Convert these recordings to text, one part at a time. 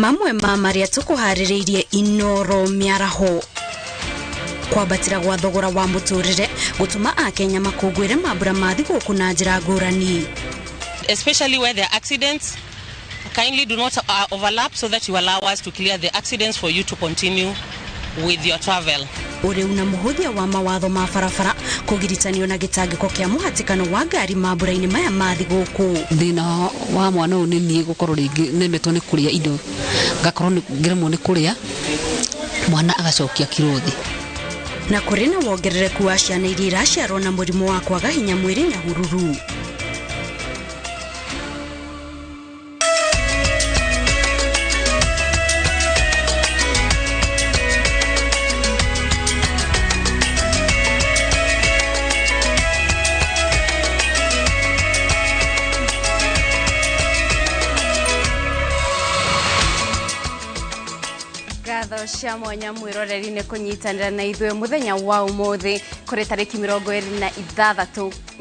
Mamwe ma marĩa tũkũharĩrĩirie Inoro mĩaraho. Kwambatĩra gwa thogora wa mũtũrĩre gũtũma akenya makũngũĩre mambura ma thigũkũ na njĩra ngũrani. Especially where there are accidents, kindly do not overlap so that you allow us to clear the accidents for you to continue with your travel. Ũrĩu na mũhũthia wa mawatho ma barabara kũgiritanio na gĩtangĩko kĩa mũhatĩkano wa ngari mambura-inĩ maya ma thigũkũ. Thĩna wa mwana ũyũ nĩ niĩ gũkorwo rĩngĩ nemetwo nĩ kũrĩa indo, ngakorwo ngĩremwo nĩ kũrĩa, mwana agacokia kiro thĩ. Na kũrĩ na wongerereku wa ciana iria iraciarwo na mũrimũ wa kwaga hinya mwĩrĩ Nyahururu. Ngatho cia mwanya mwĩroreri nĩ kũnyitanĩra na ithuĩ mũthenya wa ũmũthĩ kũrĩ tarĩki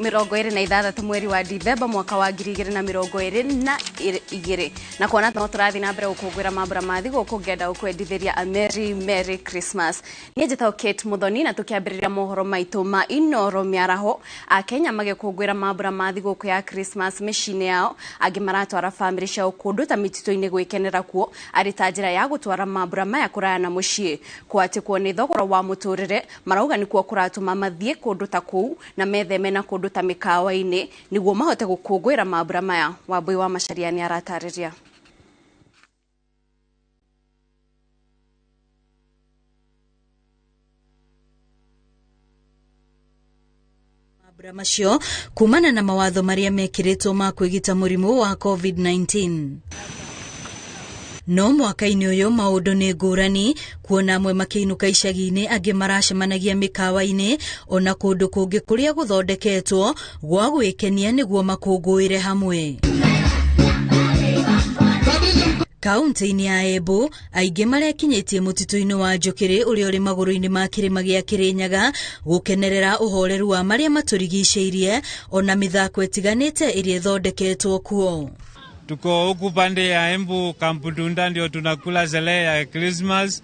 26 mweri wa Dithemba mwaka wa 2022 na kuona no tũrathiĩ na mbere gũkũngũĩra mambura ma thigũkũ ngenda gũkwendithĩria a Merry Merry Christmas. Niĩ njĩtagwo Kate Muthoni na tũkĩambĩrĩria mohoro maitũ ma Inoro mĩaraho akenya magĩkũngũĩra mambura ma thigũkũ ya Christmas mĩciĩ-inĩ yao, angĩ maratwara bamĩrĩ ciao kũndũ ta mĩtitũ-inĩ gwĩkenera kuo arĩ ta njĩra ya gũtwara mambura maya kũraya na mũciĩ. Kwatĩkwo nĩ thogora wa mũtũrĩre marauga nĩkuo kũratũma mathiĩ kũndũ ta kũu na metheme na kũndũ ta mĩkawa-inĩ nĩguo mahote gũkũngũĩra mambura maya. Wambui wa Macharia nĩ aratarĩria. Mambura macio kumana na mawatho marĩa mekĩrĩtwo ma kwĩgita mũrimũ wa COVID-19. No mwaka-inĩ ũyũ maũndũ nĩ ngũrani, kuona amwe makĩinũka icagi-inĩ, angĩ maracemanagia mĩkawa-inĩ ona kũndũ kũngĩ kũrĩa gũthondeketwo gwa gwĩkenia nĩguo makũngũĩre hamwe. Kaunti-inĩ ya Embu, aingĩ marekinyĩtie mũtitũ-inĩ wa Njũkĩrĩ ũrĩa ũrĩ magũrũ-inĩ ma kĩrĩma gĩa Kĩrĩnyaga gũkenerera ũhoreru wa marĩa matũrigicĩirie ona mĩthako ĩtiganĩte ĩrĩa ĩthondeketwo kuo. Tuko huku pande ya Embu Kamputunda, ndio tunakula sherehe ya Christmas.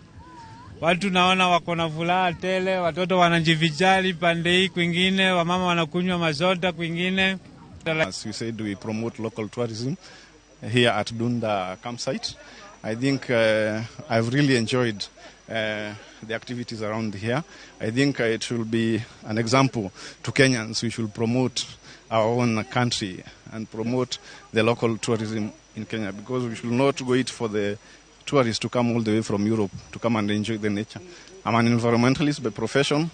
Watu naona wako na furaha tele, watoto wanajivinjari pande hii, kwingine wamama wanakunywa masoda kwingine. As we said, we promote local tourism here at Dunda campsite. I think I've really enjoyed the activities around here. I think it will be an example to Kenyans. We should promote our own country and promote the local tourism in Kenya, because we should not wait for the tourists to come all the way from Europe to come and enjoy the nature. I'm an environmentalist by profession.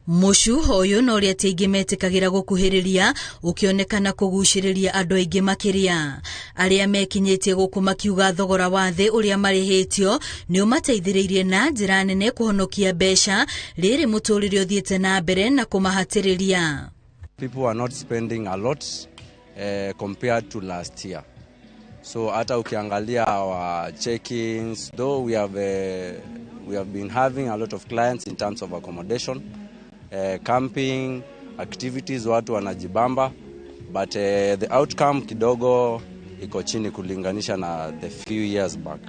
Mũcuho ũyũ na ũrĩa ti aingĩ metĩkagĩra gũkuhĩrĩria ũkĩonekana kũgucĩrĩria andũ aingĩ makĩria. Arĩa mekinyĩtie gũkũ makiuga thogora wa thĩ ũrĩa marĩhĩtio nĩ ũmateithĩrĩirie na njĩra nene kũhonokia mbeca rĩrĩ mũtũrĩre ũthiĩte na mbere na kũmahatĩrĩria. People are not spending a lot compared to last year. So hata ukiangalia our check-ins, though we have been having a lot of clients in terms of accommodation, camping activities, watu wanajibamba, but the outcome kidogo iko chini kulinganisha na the few years back.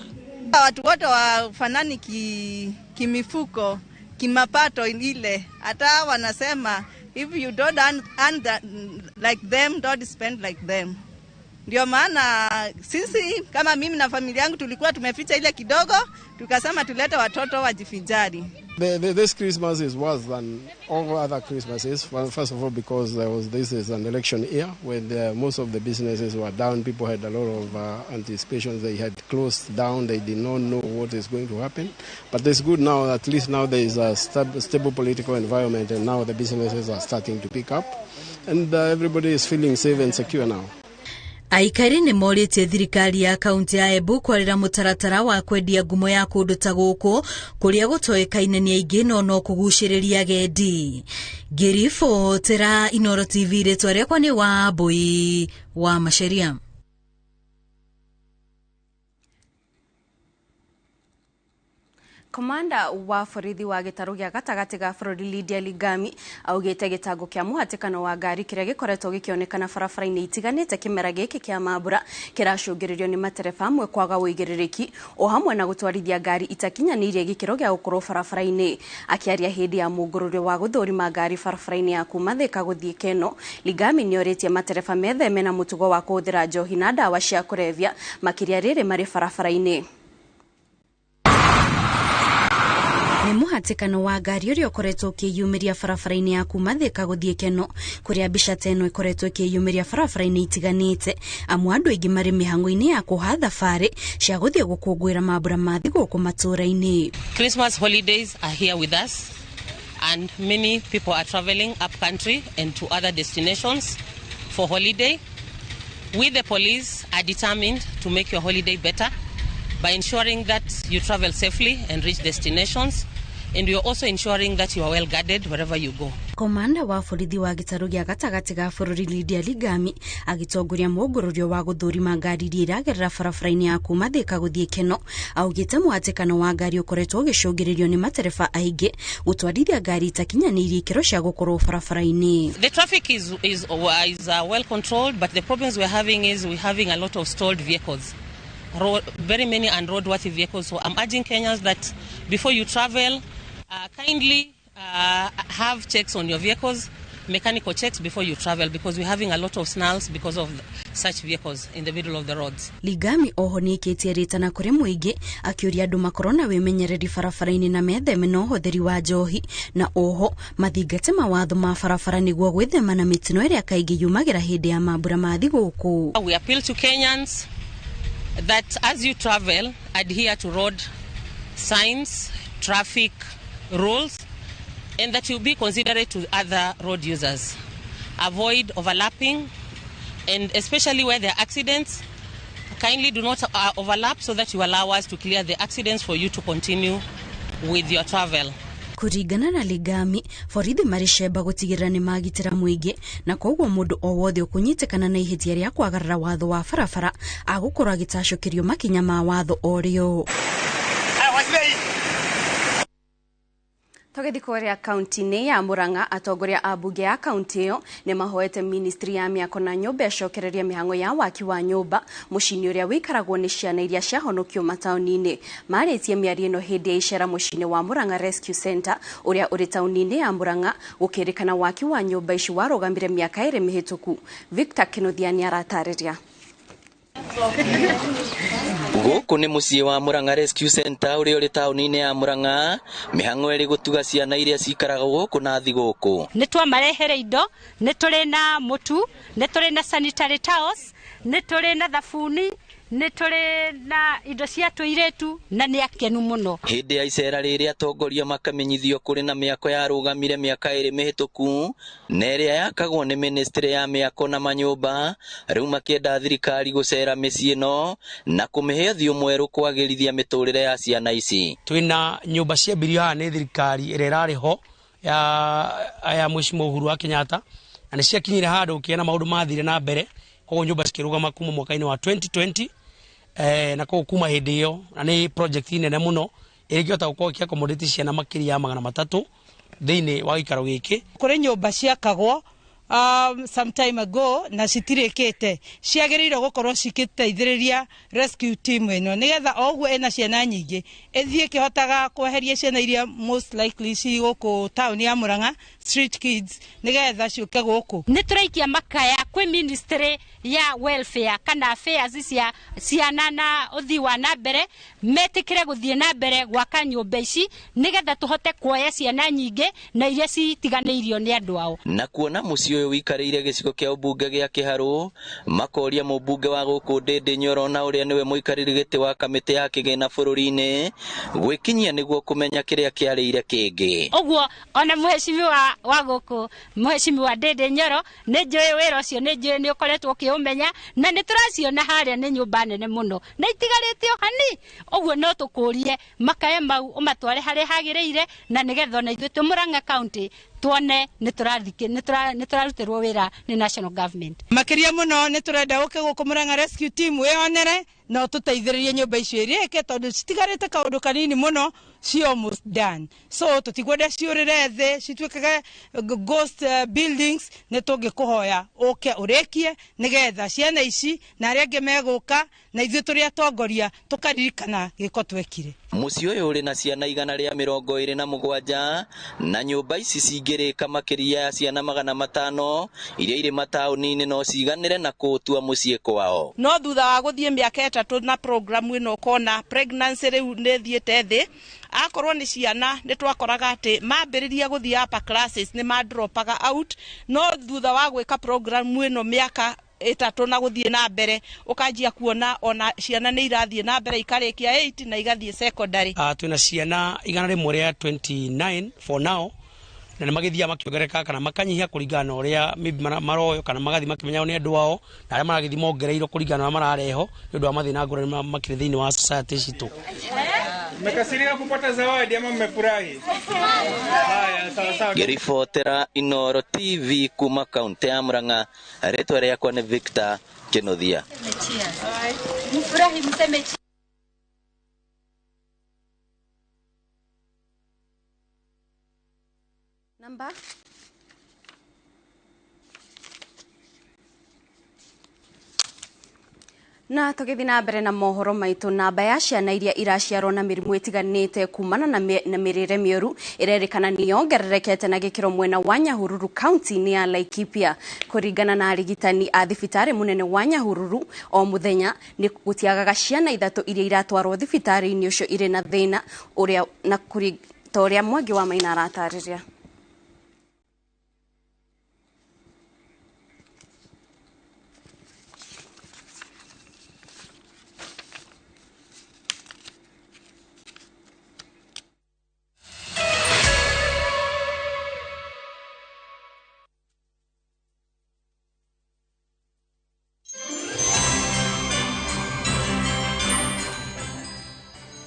Watu wote wafanani kimifuko, kimapato ile. Hata wanasema if you don't earn like them, don't spend like them. Ndio maana sisi kama mimi na familia yangu tulikuwa tumeficha ile kidogo, tukasema tulete watoto wajivinjari. This Christmas is worse than all other Christmases. First of all, because this is an election year when most of the businesses were down. People had a lot of anticipations. They had closed down. They did not know what is going to happen. But it's good now. At least now there is a stable political environment, and now the businesses are starting to pick up, and everybody is feeling safe and secure now. Aikari nĩ morĩtie thirikari ya kaunti ya Embu kwarĩra mũtaratara wa kwendia ngumo ya kũndũ ta gũkũ kũrĩa gũtoĩkaine nĩ aingĩ no no kũgucĩrĩria agendi. Ngĩribotera Inoro TV, rĩtwa rĩakwa nĩ Wambui wa Macharia. Komanda wa borithi wa gĩtarũ gĩa gatagatĩ ga bũrũri Lydia Ligami augĩte gĩtango kĩa mũhatĩkano wa ngari kĩrĩa gĩkoretwo gĩkĩonekana barabara-inĩ itiganĩte kĩmera gĩkĩ kĩa mambura kĩracũngĩrĩrio nĩ matereba amwe kwaga ũigĩrĩrĩki o hamwe na gũtwarithia ngari itakinyanĩirie gĩkĩro gĩa gũkorwo barabara-inĩ. Akĩaria hĩndĩ ya mũngũrũrio wa gũthũrima ngari barabara-inĩ ya kuma Thika gũthiĩ Keno, Ligami nĩorĩtie matereba metheme na mũtugo wa kũhũthĩra njohi na ndawa cia kũrebia makĩria rĩrĩ marĩ barabara-inĩ. Nĩ mũhatĩkano wa ngari ũrĩa ũkoretwo ũkĩyumĩria barabara-inĩ ya kuma Thika gũthiĩ Keno, kũrĩa mbica ta ĩno ĩkoretwo ĩkĩyumĩria barabara-inĩ itiganĩte, amu andũ aingĩ marĩ mĩhang'o-inĩ ya kũha thabarĩ cia gũthiĩ gũkũngũĩra mambura ma thigũkũ matũũra-inĩ. Christmas holidays are here with us, and many people are traveling up country and to other destinations for holiday. We, the police, are determined to make your holiday better by ensuring that you travel safely and reach destinations, and we are also ensuring that you are well guarded wherever you go. Komanda wa borithi wa gĩtarũ gĩa gatagatĩ ga bũrũri Lydia Ligami agĩtongoria mũngũrũrio wa gũthũrima ngari iria iragerera barabara-inĩ ya kuma Thika gũthiĩ Keno, augĩte mũhatĩkano wa ngari ũkoretwo ũgĩcũngĩrĩrio nĩ matereba aingĩ gũtwarithia ngari itakinyanĩirie ikĩro cia gũkorwo barabara-inĩ. The traffic is well controlled, but the problems we're having is we're having a lot of stalled vehicles, very many unroadworthy vehicles. So I'm urging Kenyans that before you travel, kindly have checks on your vehicles, mechanical checks before you travel, because we're having a lot of snarls because of such vehicles in the middle of the roads. Ligami oho nĩ ĩkĩtie rĩtana kũrĩ mũingĩ akĩũria andũ makorwo na wĩmenyereri barabara-inĩ na metheme na ũhũthĩri wa njohi, na oho mathingate mawatho ma barabara nĩguo gwĩthema na mĩtino ĩrĩa kaingĩ yumagĩra hĩndĩ ya mambura ma thigũkũ. We appeal to Kenyans that as you travel, adhere to road signs, traffic rules, and that you be considerate to other road users. Avoid overlapping, and especially where there are accidents, kindly do not overlap so that you allow us to clear the accidents for you to continue with your travel. Kũringana na Ligami, borithi marĩ cemba gũtigĩrĩra nĩ magitĩra mũingĩ, na koguo mũndũ o wothe ũkũnyitĩkana na ihĩtia rĩa kwagarara watho wa barabara agũkorwo agĩtacũkĩrio makinya ma watho o rĩo. Tũgĩthiĩ kũrĩa kaunti-inĩ ya Murang'a, atongoria a mbunge ya kaunti ĩyo nĩ mahoete ministry ya mĩako na nyũmba ĩcokererie mĩhang'o ya waki wa nyũmba mũciĩ-inĩ ũrĩa wĩikaragwo nĩ ciana iria ciahonokio mataũni-inĩ. Marĩtie mĩario ĩno hĩndĩ ya icera mũciĩ-inĩ wa Murang'a Rescue Center ũrĩa ũrĩ taũni-inĩ ya Murang'a, gũkĩrĩkana waki wa nyũmba ici warũgamire mĩaka 2 mĩhĩtũku. Victor Kinuthia nĩaratarĩria. Gũkũ nĩ mũciĩ wa Murang'a Rescue Center ũrĩa ũrĩ taũni-inĩ ya Murang'a, mĩhang'o ĩrĩ gũtuga ciana iria cikaraga gũkũ na thigũkũ. Nĩ twamarehere indo, nĩ tũrĩ na mũtu, nĩ tũrĩ na sanitary towels, nĩ tũrĩ na thabuni, nĩ tũrĩ na indo cia tũirĩtu, na nĩ akenu mũno. Hĩndĩ ya icera rĩrĩ atongoria makamenyithio kũrĩ na mĩako yarũgamire mĩaka 2 mĩhĩtũku na ĩrĩa yakagwo nĩ ministry ya mĩako na manyũmba, rĩu makĩenda thirikari gũcera mĩciĩ ĩno na kũmĩhe ũthiũ mwerũ kwagĩrithia mĩtũrĩre ya ciana ici. Twĩna nyũmba ciambirio haha nĩ thirikari ĩrĩa ĩrarĩ ho ya Mheshimiwa Uhuru wa Kenyatta, na nĩ ciakinyire handũ ũkĩona maũndũ mathire na mbere, koguo nyũmba cikĩrũgama kuma mwaka-inĩ wa 2020, na koguo kuma hĩndĩ ĩyo, na nĩ project nene mũno ĩrĩa ĩngĩhota gũkorwo ĩkĩ ciana makĩria ya 300 thĩinĩ wa gĩikaro gĩkĩ. Kũrĩ nyũmba ciakagwo some time ago na citirĩkĩte, ciagĩrĩirwo gũkorwo cikĩteithĩrĩria rescue team ĩno nĩgetha o ũguo ĩna ciana nyingĩ ĩthiĩ ĩkĩhotaga kweheria ciana iria most likely ci gũkũ taũni ya Murang'a, street kids, nĩgetha ciũke gũkũ. Nĩ tũraikia makaya kwĩ ministry ya welfare kana affairs cia ciana na ũthii wa na mbere, metĩkĩre gũthiĩ na mbere gwaka nyũmba ici nĩgetha tũhote kuoya ciana nyingĩ na iria citiganĩirio nĩ andũ ao. Na kuona mũciĩ ũyũ ũikarĩire gĩcigo kĩa ũmbunge gĩa Kĩharũ, makoria mũmbunge wa gũkũ Ndĩndĩ Nyoro, na ũrĩa nĩwe mũikarĩri gĩtĩ wa kamĩtĩ ya kĩgĩna bũrũri-inĩ, gwĩkinyia nĩguo kũmenya kĩrĩa kĩarĩire kĩngĩ. Ũguo ona mũhecimiwa wa gũkũ, mũhecimiwa Ndĩndĩ Nyoro, nĩ njũĩ wĩra ũcio, nĩ njũĩ nĩ ũkoretwo ũkĩũmenya, na nĩ tũraciona harĩa nĩ nyũmba nene mũno na itigarĩte o hani. Ũguo no tũkũrie makaya mau ũmatware harĩa hagĩrĩire, na nĩgetha ona ithuĩ twĩ Murang'a County. Tuone nĩ tũrarutĩrwo wĩra nĩ national government. Makĩria mũno nĩ tũrenda ũke gũkũ Murang'a Rescue Team wĩonere na ũtũteithĩrĩrie nyũmba icio irĩke tondũ citigarĩte kaũndũ kanini mũno, ci almost done. So tũtikwenda ciũrĩre thĩ cituĩkage ghost buildings. Nĩ tũngĩkũhoya ũke ũrĩkie nĩgetha ciana ici na arĩa angĩ megũka na ithuĩ tũrĩ atongoria tũkaririkana gĩko twekire. Mũciĩ ũyũ ũrĩ na ciana 127 na nyũmba ici cingĩrĩka makĩria ya ciana 500 iria irĩ mataũni-inĩ no ciganĩre na kũũtua mũciĩ kwao. No thutha wa gũthiĩ mĩaka 3 na programu ĩno ũkona pregnancy rĩu nĩ thiĩte thĩ. Akorwo nĩ ciana nĩ twakoraga atĩ mambĩrĩria gũthiĩ upper classes nĩ madropaga out, no thutha wa gwĩka programu ĩno mĩaka 3 na gũthiĩ na mbere ũkanjia kuona ona ciana nĩ irathiĩ na mbere ikarĩkia 8 na igathiĩ secondary. Twĩna ciana 129 for now, na nĩ magĩthiaga makĩongerereka kana makanyihia kũringana na ũrĩa maybe maroyo kana magathiĩ makĩmenyagwo nĩ andũ ao na arĩa maragĩthiĩ mongereirwo kũringana na ũrĩa marareho nĩ ũndũ wa mathĩna ngũrani makĩrĩ thĩinĩ wa society citũ. Mmekasirika kupata zawadi ama mmefurahi? Haya, sawa sawa. Ngĩribotera Inooro TV kuma kaunti ya Murang'a, rĩtwa rĩakwa nĩ Victor Kĩnuthia. Mfurahi mseme. Namba na tũgĩthiĩ na mbere na mohoro maitũ, namba ya ciana iria iraciarwo na mĩrimũ ĩtiganĩte kumana na mĩrĩre mĩũru ĩrerĩkana nĩ yongererekete na gĩkĩro mwena wa Nyahururu kaunti-inĩ ya Laikipia. Kũringana na arigitani a thibitarĩ mũnene wa Nyahururu, o mũthenya nĩ gũtiagaga ciana 3 iria iratwarwo thibitarĩ-inĩ ũcio irĩ na thĩna ũrĩa na ta ũrĩa Mwangi wa Maina aratarĩria.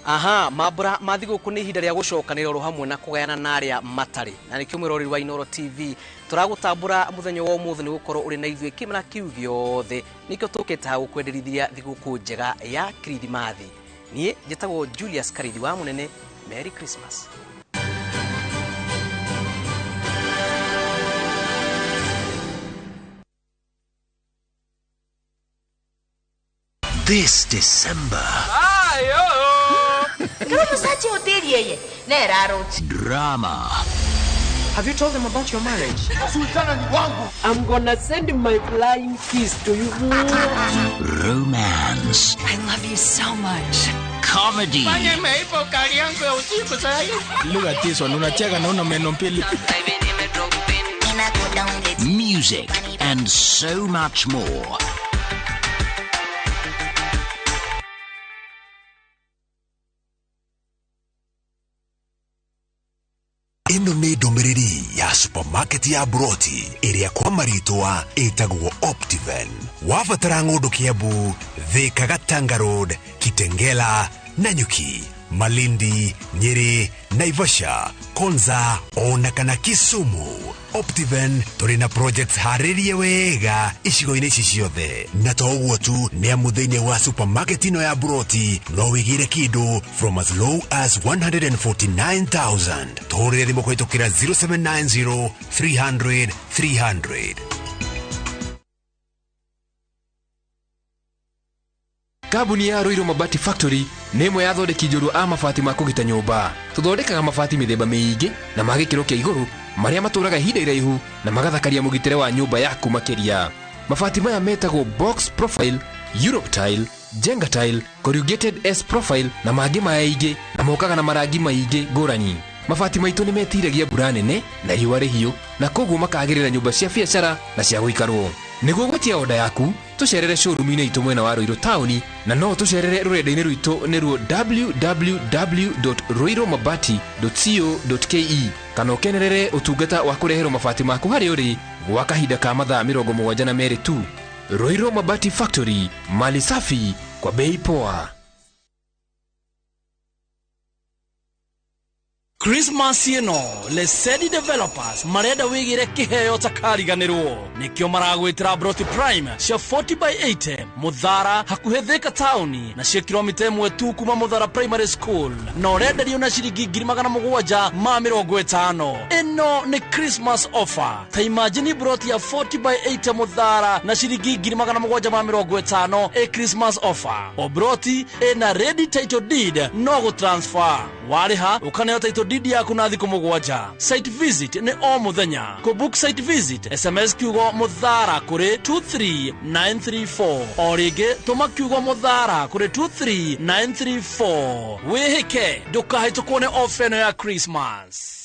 Aha, mambura ma thigũkũ nĩ ihinda rĩa gũcokanĩrĩra oro hamwe na kũgayana na arĩa matarĩ, na nĩkĩo mwĩroreri wa Inooro TV tũragũtambũra mũthenya wa ũmũthĩ nĩ gũkorwo ũrĩ na ithuĩ kĩmera kĩu gĩothe. Nĩkĩo tũkĩte haha gũkwenderithia thigũkũ njega ya Kirithimathi. Niĩ njĩtagwo Julius Karithi wa Mũnene. Merry Christmas. This December. Drama. Have you told them about your marriage? I'm gonna send my flying kiss to you. Romance. I love you so much. Comedy. Look at this one. Unacheka na una meno mbili. Music and so much more. Ĩno nĩ ndũmĩrĩri ya supermarket ya Broti ĩrĩa kwa marĩtwa ĩtagwo Optiven. Wabatara ng'ũndũ Kiambu, Thika, Gatanga Road, Kitengela, Nanyuki, Malindi, Nyeri, Naivasha, Konza ona kana Kisumu. Optiven tũrĩ na projects harĩrie wega icigo-inĩ ici ciothe, na to ũguo tu, nĩ amu thĩinĩ wa supermarket ĩno ya Broti no wĩgĩre kĩndũ from as low as 149,000. Tũhũrĩre thimũ kũhĩtũkĩra 0790 300 300. Kambuni ya Ruiru Mabati Factory nĩ ĩmwe ya athondeki njorua a mabati ma kũgita nyũmba. Tũthondekaga mabati mĩthemba mĩingĩ na ma gĩkĩro kĩa igũrũ marĩa matũraga ihinda iraihu na magathakaria mũgitĩre wa nyũmba yaku makĩria. Mabati maya metagwo box profile, Europe tile, Jenga tile, corrugated S profile na mangĩ maingĩ, na mokaga na marangi maingĩ ngũrani. Mabati maitũ nĩ metiragia mbura nene na riũa rĩhiũ, na koguo makagĩrĩra nyũmba cia biacara na cia gũikarwo. Nĩguo gwĩtia oda yaku, tũcerere showroom-inĩ itũ mwena wa Ruiru taũni, na no tũcerere rũrenda-inĩ rwitũ nĩruo www.ruirumabati.co.ke, kana ũkenerere ũtungata wa kũreherwo mabati maku harĩa ũrĩ gwa kahinda ka mathaa 72 tu. Ruiru Mabati Factory, mali safi kwa bei poa. Christmas ĩno Lesedi Developers marenda wĩgĩre kĩheo takariganĩrwo, nĩkĩo maragwĩtĩra Broti Prime cia 40 by 80 Mũthara hakuhĩ Thika taũni, na cia kilomita 1 tu kuma Mũthara Primary School, na ũrenderio na ciringi 750,000. Ĩno nĩ Christmas offer. Ta imagine broti ya 40 by 80 Mũthara na ciringi 750,000 ĩ Christmas offer. O broti ĩna ready title deed, no gũtransfer warĩha ũkaneo title deed yaku na thikũ 7. Site visit nĩ o mũthenya. Kũbook site visit, SMS kiugo Mũthara kũrĩ 23934. O rĩngĩ tũma kiugo Mũthara kũrĩ 23934. Wĩhĩke ndũkahĩtũkwo nĩ ofa ĩno ya Christmas.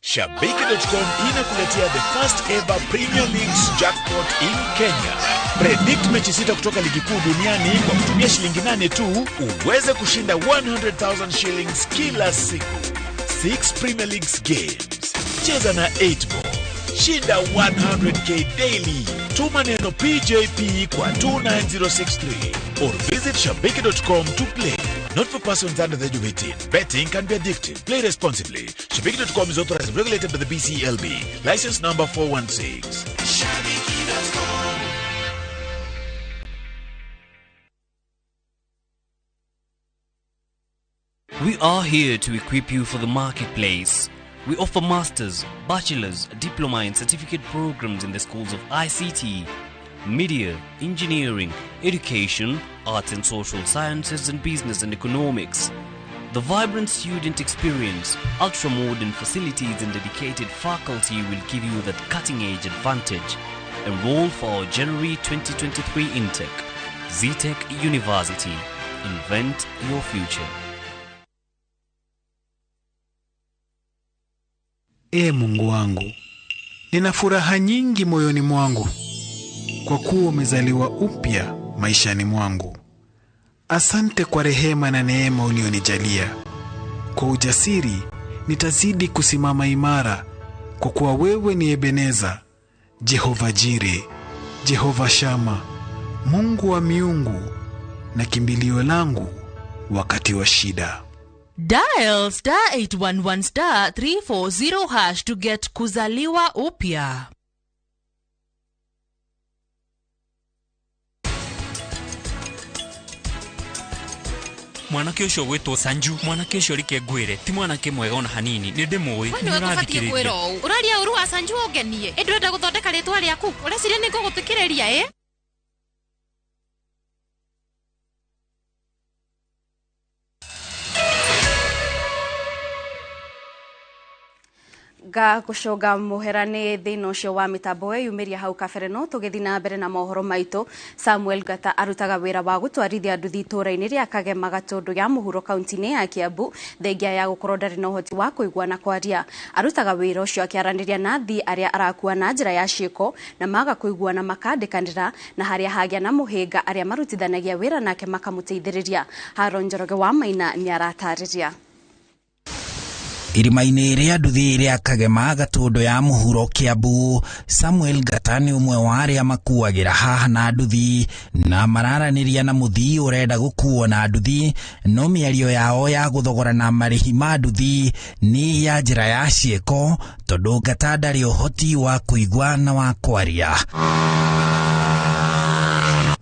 Shabiki.com inakuletea the first ever Premier Leagues jackpot in Kenya. Predict mechi 6 kutoka ligi kuu duniani kwa kutumia shilingi 8 tu uweze kushinda 100,000 shillings kila siku. 6 Premier Leagues games. Cheza na 8 ball. Shinda 100k daily. Tuma neno PJP kwa 29063 or visit shabiki.com to play. Not for persons under the age of 18. Betting can be addictive. Play responsibly. Shabiki.com is authorized and regulated by the BCLB. License number 416. Shabiki.com. We are here to equip you for the marketplace. We offer masters, bachelor's, diploma and certificate programs in the schools of ICT, media, engineering, education, arts and social sciences, and business and economics. The vibrant student experience, ultra-modern facilities and dedicated faculty will give you that cutting-edge advantage. Enroll for our January 2023 intake. Zetech University. Invent your future. Ee Mungu wangu, nina furaha nyingi moyoni mwangu, kwa kuwa umezaliwa upya maishani mwangu. Asante kwa rehema na neema ulionijalia. Kwa ujasiri nitazidi kusimama imara, kwa kuwa wewe ni Ebeneza, Jehova Jire, Jehova Shama, Mungu wa miungu na kimbilio langu wakati wa shida. Dial star 811 star 340 hash to get kuzaliwa upya. Mwanake ũcio gwĩtwo Sanju, mwanake ũcio rike ngwĩre ti mwanake mwega ona hanini, nĩ ndĩmũĩ. We nĩwe ngũbatiĩ kwĩra ũũ. Ũraria ũru wa Sanju ũngenie. Ĩ ndũrenda gũthondeka rĩtwa rĩaku? Ũreciria nĩ ngũgũthikĩrĩria ĩ? Ga gucoga muhera ni thina ucio wa mitambo weyumiria hau kabere, no tugithi na mbere na mohoro maitu. Samuel Ngata arutaga wira wa gutwarithia nduthi itura-ini ria Kagema Gatundu ya Muhuro kaunti-ini ya Kiambu, thengia ya gukorwo ndari na uhoti wa kuigua na kwaria. Arutaga wira ucio akiaraniria na athii aria arakua na njira ya ciiko na maga kuigua na makandikanira, na haria hagia na muhinga aria marutithanagia wira nake makamuteithiriria. Haron Njoroge wa Maina niaratariria. Irima-inĩ rĩa nduthi rĩa Kagema Gatundu ya Muhuro Kiambu, Samuel Ngata nĩ ũmwe wa arĩa makuagĩra haha na nduthi na mararanĩria na mũthii ũrenda gũkuo na nduthi, no mĩario yao ya gũthogorana marĩhi ma nduthi nĩ ya njĩra ya ciĩko, tondũ Ngata ndarĩ ũhoti wa kũigua na wa kwaria.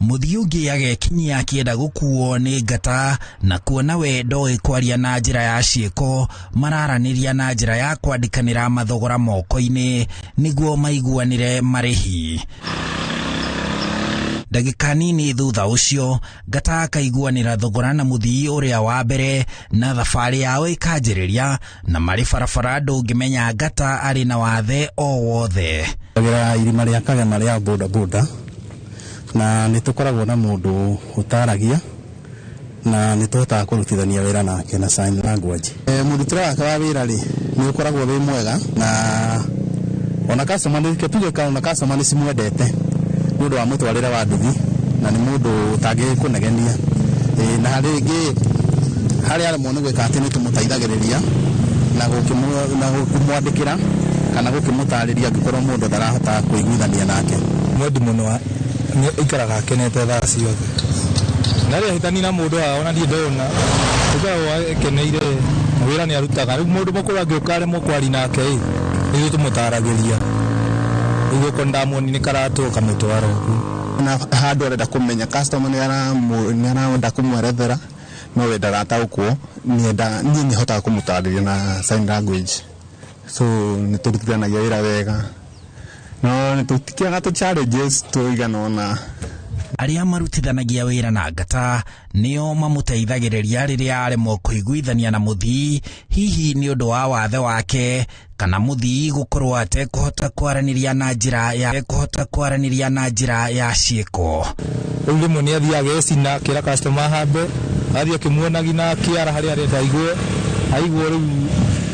Mũthii ũngĩ agekinyia akĩenda gũkuo nĩ Ngata na kuona we ndoĩ kwaria na njĩra ya ciĩko, mararanĩria na njĩra ya kwandĩkanĩra mathogora moko-inĩ nĩguo maiguanĩre marĩhi. Ndagĩka nini thutha ũcio Ngata akaiguanĩra thogora na mũthii ũrĩa wa mbere na thabarĩ yao ĩkanjĩrĩria, na marĩ barabara ndũngĩmenya Ngata arĩ na wathe o wothe. Irima rĩa Kagema rĩa bodaboda na nĩ tũkoragwo na mũndũ ũtaragia na nĩ tũhotaga kũrutithania wĩra nake na sign language. Mũrutĩre wake wa wĩra rĩ nĩ ũkoragwo wĩ mwega, na ona customer nĩ tuge ona customer nĩ cimwendete nĩ ũndũ wa mũtwarĩre wa nduthi, na nĩ mũndũ ũtangĩkũnegenia. Na rĩngĩ harĩa aremwo nĩ gwĩka atĩ nĩ tũmũteithagĩrĩria na gũkĩmwandĩkĩra kana gũkĩmũtarĩria angĩkorwo mũndũ ndarahota kũiguithania nake. Mwendi mũno nĩ aikaraga akenete thaa ciothe, Ndarĩ ahĩtani na mũndũ haha ona niĩ ndona ũkoragwo ekeneire wĩra nĩ arutaga. Rĩu mũndũ mũkũrũ angĩũka aremwo kwaria nake ĩ, ithuĩ tũmũtaragĩria. Rĩu okorwo ndamuoni nĩ karatũ kamũtwara ũguo. Na handũ arenda kũmenya customer nĩ arenda kũmwerethera no we ndarataũkwo, niĩ nĩ hotaga kũmũtarĩria na sign language, so nĩ tũrutithanagia wĩra wega, no nĩ tũtikĩaga tũ challenges tũigana ũna. Arĩa marutithanagia wĩra na Ngata nĩo mamũteithagĩrĩria rĩrĩa aremwo kũiguithania na mũthii, hihi nĩ ũndũ wa wathe wake kana mũthii gũkorwo atekũhota kwaranĩria na njĩra ya kũhota kwaranĩria na njĩra ya ciĩko. Rĩu rĩmwe nĩ athiaga ecina akĩra customer hambe, athiĩ akĩmuonagia na kĩara harĩa arenda aigue, aigua rĩu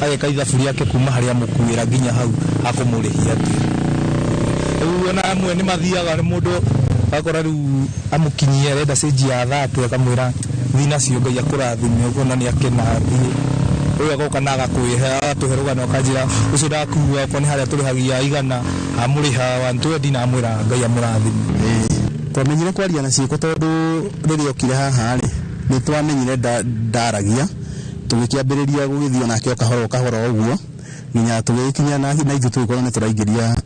ageka ithabu rĩake kuma harĩa amũkuĩra nginya hau akũmũrĩhia atĩ. Rĩu ona amwe nĩ mathiaga nĩ mũndũ akora rĩu amũkinyie arenda cĩnji ya 30 akamwĩra thiĩ nacio Ngai akũrathime, ũkona nĩ akena athiĩ. Rĩu agoka na agakwĩhe agatũhe rũgano akanjĩra ũcio ndakua okorwo nĩ harĩa tũrĩhagia 100 amũrĩha 120 na amwĩra Ngai amũrathime. Twamenyire kwaria na ciĩko tondũ rĩrĩa okire haha rĩ nĩ twamenyire ndaragia, tũgĩkĩambĩrĩria gũgĩthiĩ nake o kahora o kahora ũguo nginya tũgĩkinya na ithuĩ tũgĩkorwo nĩ tũraingĩria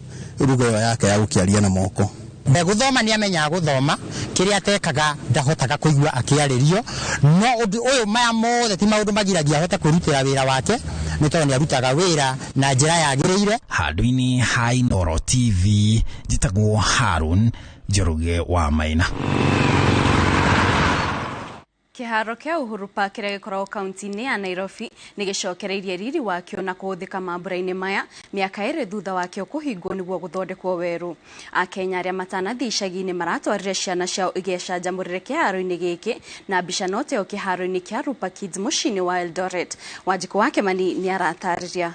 ruga ĩyo yake ya gũkĩaria na moko. Gũthoma nĩ amenyaga gũthoma, kĩrĩa atekaga ndahotaga kũigua akĩarĩrio, no ũndũ ũyũ maya mothe ti maũndũ magiragia ahote kwĩrutĩra wĩra wake, nĩ tondũ nĩ arutaga wĩra na njĩra yagĩrĩire. Handũ-inĩ ha Inooro TV njĩtagwo Harun Njoroge wa Maina. Kĩharo kĩa Uhuru Park kĩrĩa gĩkoragwo kaunti-inĩ ya Nairobi nĩ gĩcokereirie riri wakĩo na kũhũthĩka mambura-inĩ maya mĩaka 2 thutha wakĩo kũhingwo nĩguo gũthondekwo werũ. Akenya arĩa matanathiĩ icagi-inĩ maratwarire ciana ciao igecanjamũrĩre kĩharo-inĩ gĩkĩ na mbica no teo kĩharo-inĩ kĩa Rupa Kids mũciĩ-inĩ wa Eldoret. Wanjikũ wa Kĩmani nĩ aratarĩria.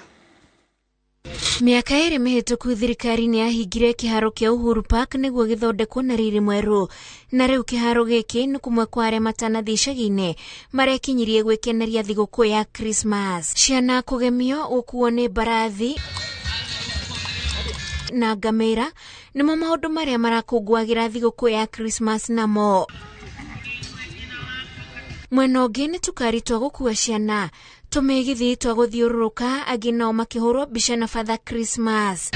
Mĩaka 2 mĩhĩtũku thirikari nĩ yahingire kĩharo kĩa Uhuru Park nĩguo gĩthondekwo na riri mwerũ, na rĩu kĩharo gĩkĩ nĩ kũmwe kwa arĩa matanathiĩ icagi-inĩ marekinyirie gwĩkeneria thigũkũ ya Christmas. Ciana kũgemio, gũkuo nĩ mbarathi na ngamĩra nĩmo maũndũ marĩa marakũngũagĩra thigũkũ ya Christmas namo. Mwena ũngĩ nĩ tũkari twa gũkua ciana, tũmĩgithi twa gũthiũrũrũka, angĩ nao makĩhũrwo mbica na Father Christmas.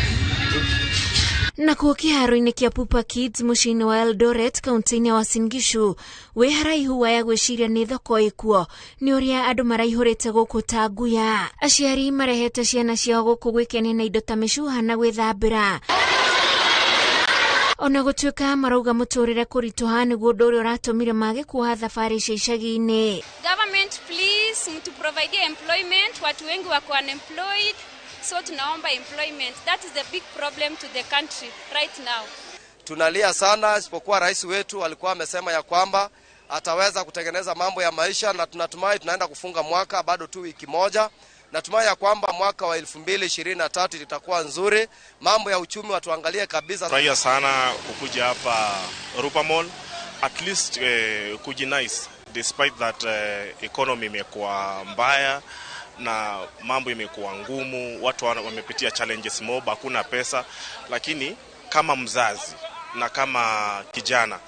Nakuo kĩharo-inĩ kĩa Pupa Kids mũciĩ-inĩ wa Eldoret kaunti-inĩ ya Uasin Gishu wĩ haraihu wa ya gwĩciria nĩ thoko ĩkuo nĩ ũrĩa andũ maraihũrĩte gũkũ ta nguya. Aciari marehete ciana ciao gũkũ gwĩkenia na indo ta mĩcuha na gwĩthambĩra. Ona gũtuĩka marauga mũtũrĩre kũritũha nĩguo ũndũ ũrĩa ũratũmire mage kuoha thabarĩ cia icagi-inĩ. Government please mtuprovide employment, watu wengi wako unemployed, so tunaomba employment. That is the big problem to the country right now. Tunalia sana, isipokuwa rais wetu alikuwa amesema ya kwamba ataweza kutengeneza mambo ya maisha, na tunatumai tunaenda kufunga mwaka bado tu wiki moja. Natumai ya kwamba mwaka wa 2023 itakuwa nzuri. Mambo ya uchumi watuangalie kabisa. Furahia sana kukuja hapa Rupa Mall, at least kujinice despite that economy imekuwa mbaya na mambo imekuwa ngumu, watu wamepitia challenges mob, hakuna pesa, lakini kama mzazi na kama kijana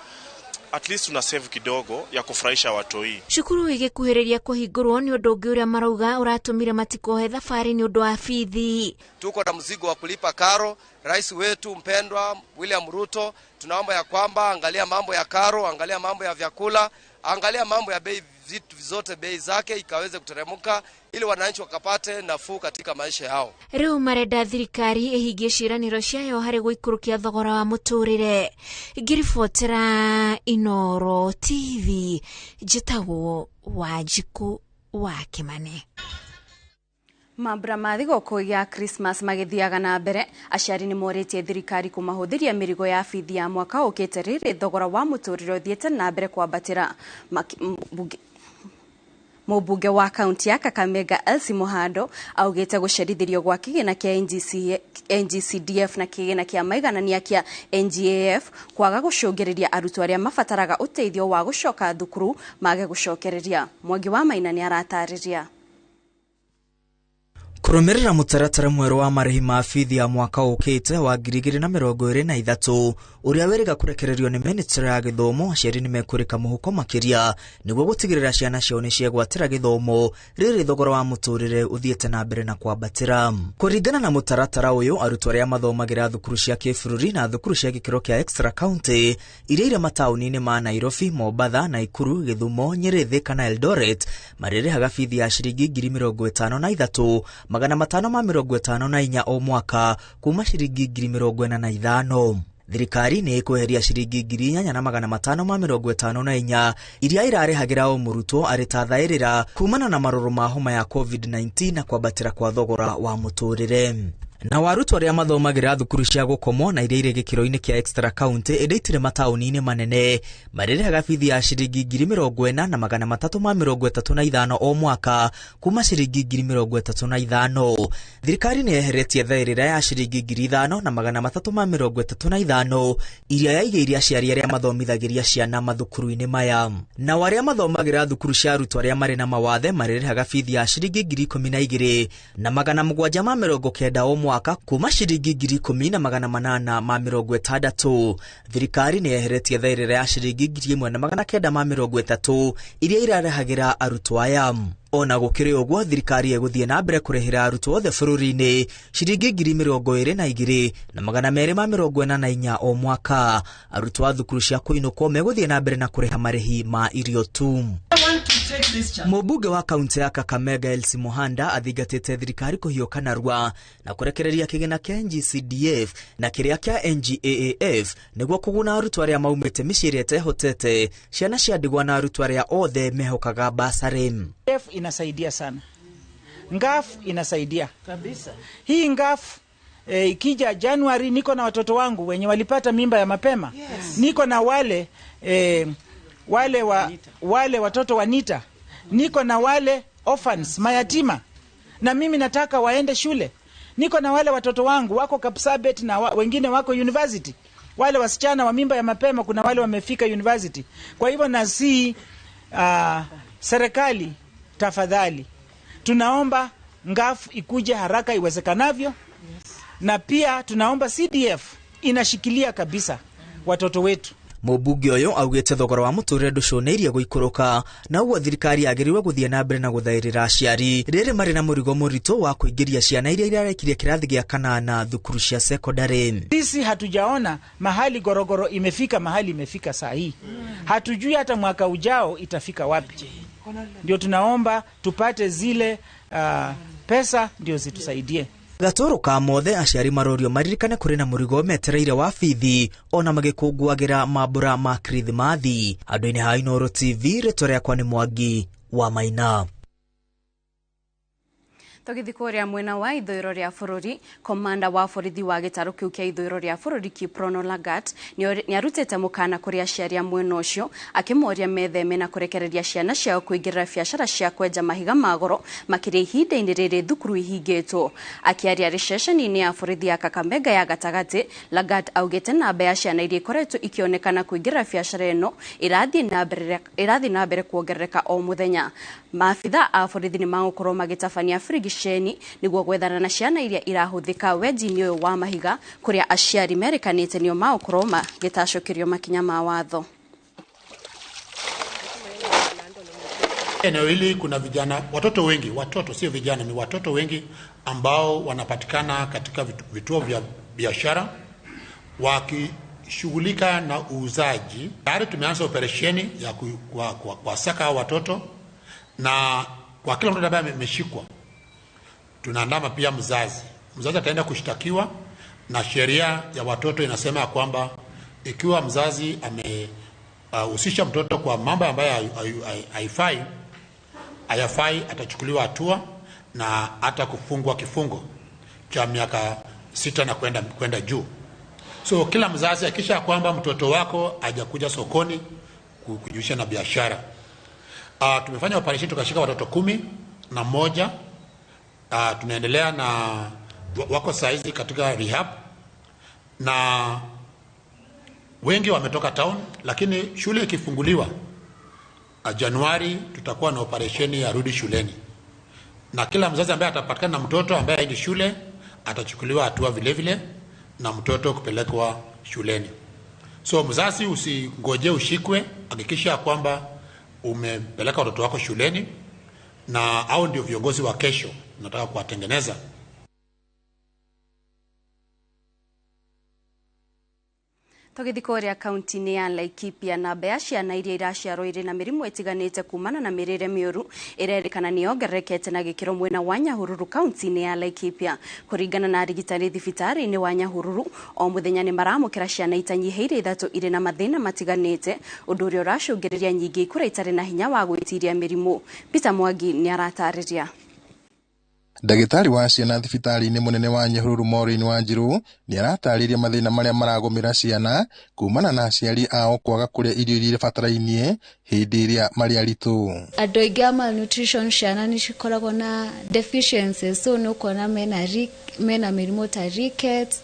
at least una save kidogo ya kufurahisha watoi. Cukuru igikuhĩrĩria kũhingũrwo nĩ ũndũ ũngĩ ũrĩa marauga ũratũmire matikohe thabarĩ nĩ ũndũ wa bithi. Tuko na mzigo wa kulipa karo. Rais wetu mpendwa William Ruto, tunaomba ya kwamba angalia mambo ya karo, angalia mambo ya vyakula, angalia mambo ya bei, vitu zote bei zake ikaweze kuteremka ili wananchi wakapate nafuu katika maisha yao. Rĩu marenda thirikari ĩhingie ciĩranĩro ciayo harĩ gũikũrũkia thogora wa mũtũrĩre. Ngĩribotera Inooro TV, njĩtagwo Wanjikũ wa Kĩmani. Mambura ma thigũkũ ya Christmas magĩthiaga na mbere, aciari nĩ morĩtie thirikari kũmahũthĩria mĩrigo ya bithi ya mwaka ũkĩte rĩrĩ thogora wa mũtũrĩre ũthiĩte na mbere kwambatĩra. Mũmbunge wa kaunti ya Kakamega Elsie Muhando augĩte gũcerithĩrio gwa kĩgĩna kĩa NGCDF na kĩgĩna kĩa maiganania kĩa NGAF kwaga gũcũngĩrĩria arutwo arĩa mabataraga ũteithio wa gũcoka thukuru mage gũcokereria. Mwangi wa Maina nĩ aratarĩria. Kũrũmĩrĩra mũtaratara mwerũ wa marĩhi ma bithi ya mwaka ũkĩte wa 2023 ũrĩa wĩrĩga kũrekererio nĩ ministry ya gĩthomo, aciari nĩmekũrĩka mũhuko makĩria nĩguo gũtigĩrĩra ciana ciao nĩciegwatĩra gĩthomo rĩrĩ thogora wa mũtũrĩre ũthiĩte na mbere na kwambatĩra. Kũringana na mũtaratara ũyũ, arutwo arĩa mathomagĩra thukuru cia kĩbũrũri na thukuru cia gĩkĩro kĩa extra county iria irĩ mataũni-inĩ ma Nairobi, Mombatha, Naikuru, Gĩthumo, Nyeri, Thika na Eldoret marĩrĩhaga bithi ya ciringi 53,554 o mwaka kuma ciringi 45,000. Thirikari nĩ ĩkweheria ciringi 8,554 iria irarĩhagĩra o mũrutwo arĩ ta thaĩrĩra kumana na marũrũ ma homa ya COVID-19 na kwambatĩra kwa thogora wa mũtũrĩre. Na arutwo arĩa mathomagĩra thukuru cia gũkomwo na iria irĩ gĩkĩro-inĩ kĩa extra county ĩndĩ itirĩ mataũni-inĩ manene marĩrĩhaga bithi ya ciringi 40,335 o mwaka kuma ciringi 35,000. Thirikari nĩ yeheretie thaĩrĩra ya ciringi 5,335 iria yaigĩire aciari arĩa mathomithagĩria ciana mathukuru-inĩ maya. Na arĩa mathomagĩra thukuru cia arutwo arĩa marĩ na mawathe marĩrĩhaga bithi ya ciringi 12,790 o mwaka kuma ciringi 10,860. Thirikari nĩ yeheretie thaĩrĩra ya ciringi 1,930 iria irarehagĩra arutwo aya. Ona gũkĩrĩ ũguo, thirikari ĩgũthiĩ na mbere kũrĩhĩra arutwo othe bũrũri-inĩ ciringi 22,244 o mwaka. Arutwo a thukuru cia kũinũkwo megũthiĩ na mbere na kũrĩha marĩhi ma irio tu. Mũmbunge wa kaunti ya Kakamega Elsie Muhanda athingatĩte thirikari kũhiũka narua na kũrekereria kĩgĩna kĩa NGCDF na kĩrĩa kĩa NGAAF nĩguo kũguna arutwo arĩa maumĩte mĩciĩ ĩrĩa ĩtehotete, ciana cia ndigwa na arutwo arĩa othe mehokaga basarĩ. F inasaidia sana. Ngaf inasaidia kabisa. Hii ngaf ikija Januari, niko na watoto wangu wenye walipata mimba ya mapema. Yes. Niko na wale wale watoto wa NITA. Niko na wale orphans, mayatima. Na mimi nataka waende shule. Niko na wale watoto wangu wako Kapsabet na wengine wako university. Wale wasichana wa mimba ya mapema, kuna wale wamefika university. Kwa hivyo nasi serikali, tafadhali tunaomba ngaf ikuje haraka iwezekanavyo. Yes. Na pia tunaomba CDF inashikilia kabisa watoto wetu. Mũmbunge ũyũ augĩte thogora wa mũtũrĩre ndũcũnĩirie gũikũrũka na ũguo thirikari yagĩrĩirwo gũthiĩ na mbere na gũthaĩrĩra aciari rĩrĩ marĩ na mũrigo mũritũ wa kũingĩria ciana iria irarekirie kĩrathi gĩa kanana thukuru cia sekondari. Sisi hatujaona mahali gorogoro imefika, mahali imefika saa hii. Hatujui hata mwaka ujao itafika wapi. Ndio tunaomba tupate zile pesa ndio zitusaidie. Gatoro ka mothe aciari marorio maririkane kũrĩ na mũrigo metereire wa bithi ona magĩkũngũagĩra mambura ma Kirithimathi. Andũ-inĩ ha Inooro TV, rĩtwa rĩakwa nĩ Mwangi wa Maina. Tũgĩthiĩ kũrĩa mwena wa ithũĩro rĩa bũrũri, komanda wa borithi wa gĩtarũ kĩu kĩa ithũĩro rĩa bũrũri Kiprono Lagat nĩarutĩte mũkana kũrĩ aciari a mwena ũcio akĩmoria metheme na kũrekereria ciana ciao kũingĩrĩra biacara cia kwenja mahiga ma goro makĩria ihinda-inĩ rĩrĩ thukuru ihingĩtwo. Akĩaria arĩ ceceni-inĩ ya borithi ya Kakamega ya gatagatĩ, Lagat augĩte namba ya ciana iria ikoretwo ikĩonekana kũingĩrĩra biacara ĩno ĩrathiĩ na mbere kuongerereka o mũthenya. Maabitha a borithi nĩmagũkorwo magĩtabania birigiceni nĩguo gwethana na ciana iria irahũthĩka wenji-inĩ ũyũ wa mahiga kũrĩa aciari merĩkanĩte nĩo magũkorwo magĩtacũkĩrio makinya ma watho. Eneo hili kuna vijana, watoto wengi, watoto sio vijana, ni watoto wengi ambao wanapatikana katika vituo vya biashara wakishughulika na uuzaji. Tayari tumeanza operesheni ya kuwasaka hao watoto, na kwa kila mtoto ambaye ameshikwa tunaandama pia mzazi. Mzazi ataenda kushtakiwa, na sheria ya watoto inasema kwamba ikiwa mzazi amehusisha mtoto kwa mambo ambayo hayafai, atachukuliwa hatua na hata kufungwa kifungo cha miaka 6 na kwenda juu. So kila mzazi hakikisha kwamba mtoto wako hajakuja sokoni kujihusisha na biashara. Tumefanya operation tukashika watoto 11. Tunaendelea na wako saizi katika rehab, na wengi wametoka town, lakini shule ikifunguliwa Januari tutakuwa na operesheni ya rudi shuleni. Na kila mzazi ambaye atapatikana na mtoto ambaye haendi shule atachukuliwa hatua vile vile na mtoto kupelekwa shuleni. So mzazi, usingoje ushikwe, hakikisha kwamba umepeleka watoto wako shuleni, na hao ndio viongozi wa kesho nataka kuwatengeneza. Tũgĩthiĩ kũrĩa kaunti-inĩ ya Laikipia, namba ya ciana iria iraciarwo irĩ na mĩrimũ ĩtiganĩte kumana na mĩrĩre mĩũru ĩrerĩkana nĩ yongererekete na gĩkĩro mwena wa Nyahururu kaunti-inĩ ya Laikipia. Kũringana na arigitani thibitarĩ-inĩ wa Nyahururu, o mũthenya nĩ maramũkĩra ciana itanyihĩire 3 irĩ na mathĩna matiganĩte, ũndũ ũrĩa ũracũngĩrĩria nyingĩ ikũra itarĩ na hinya wa gwĩtiria mĩrimũ. Peter Mwangi nĩ aratarĩria. Ndagĩtarĩ wa ciana thibitarĩ-inĩ mũnene wa Nyahururu Maureen Wanjiru nĩ aratarĩria mathĩna marĩa maragũmĩra ciana kumana na aciari ao kwaga kũrĩa irio iria ibatarainie hĩndĩ ĩrĩa marĩ aritũ. Andũ aingĩ a malnutrition, ciana nĩ cikoragwo na deficiencies, so nĩ ũkuona mena mĩrimũ ta rickets,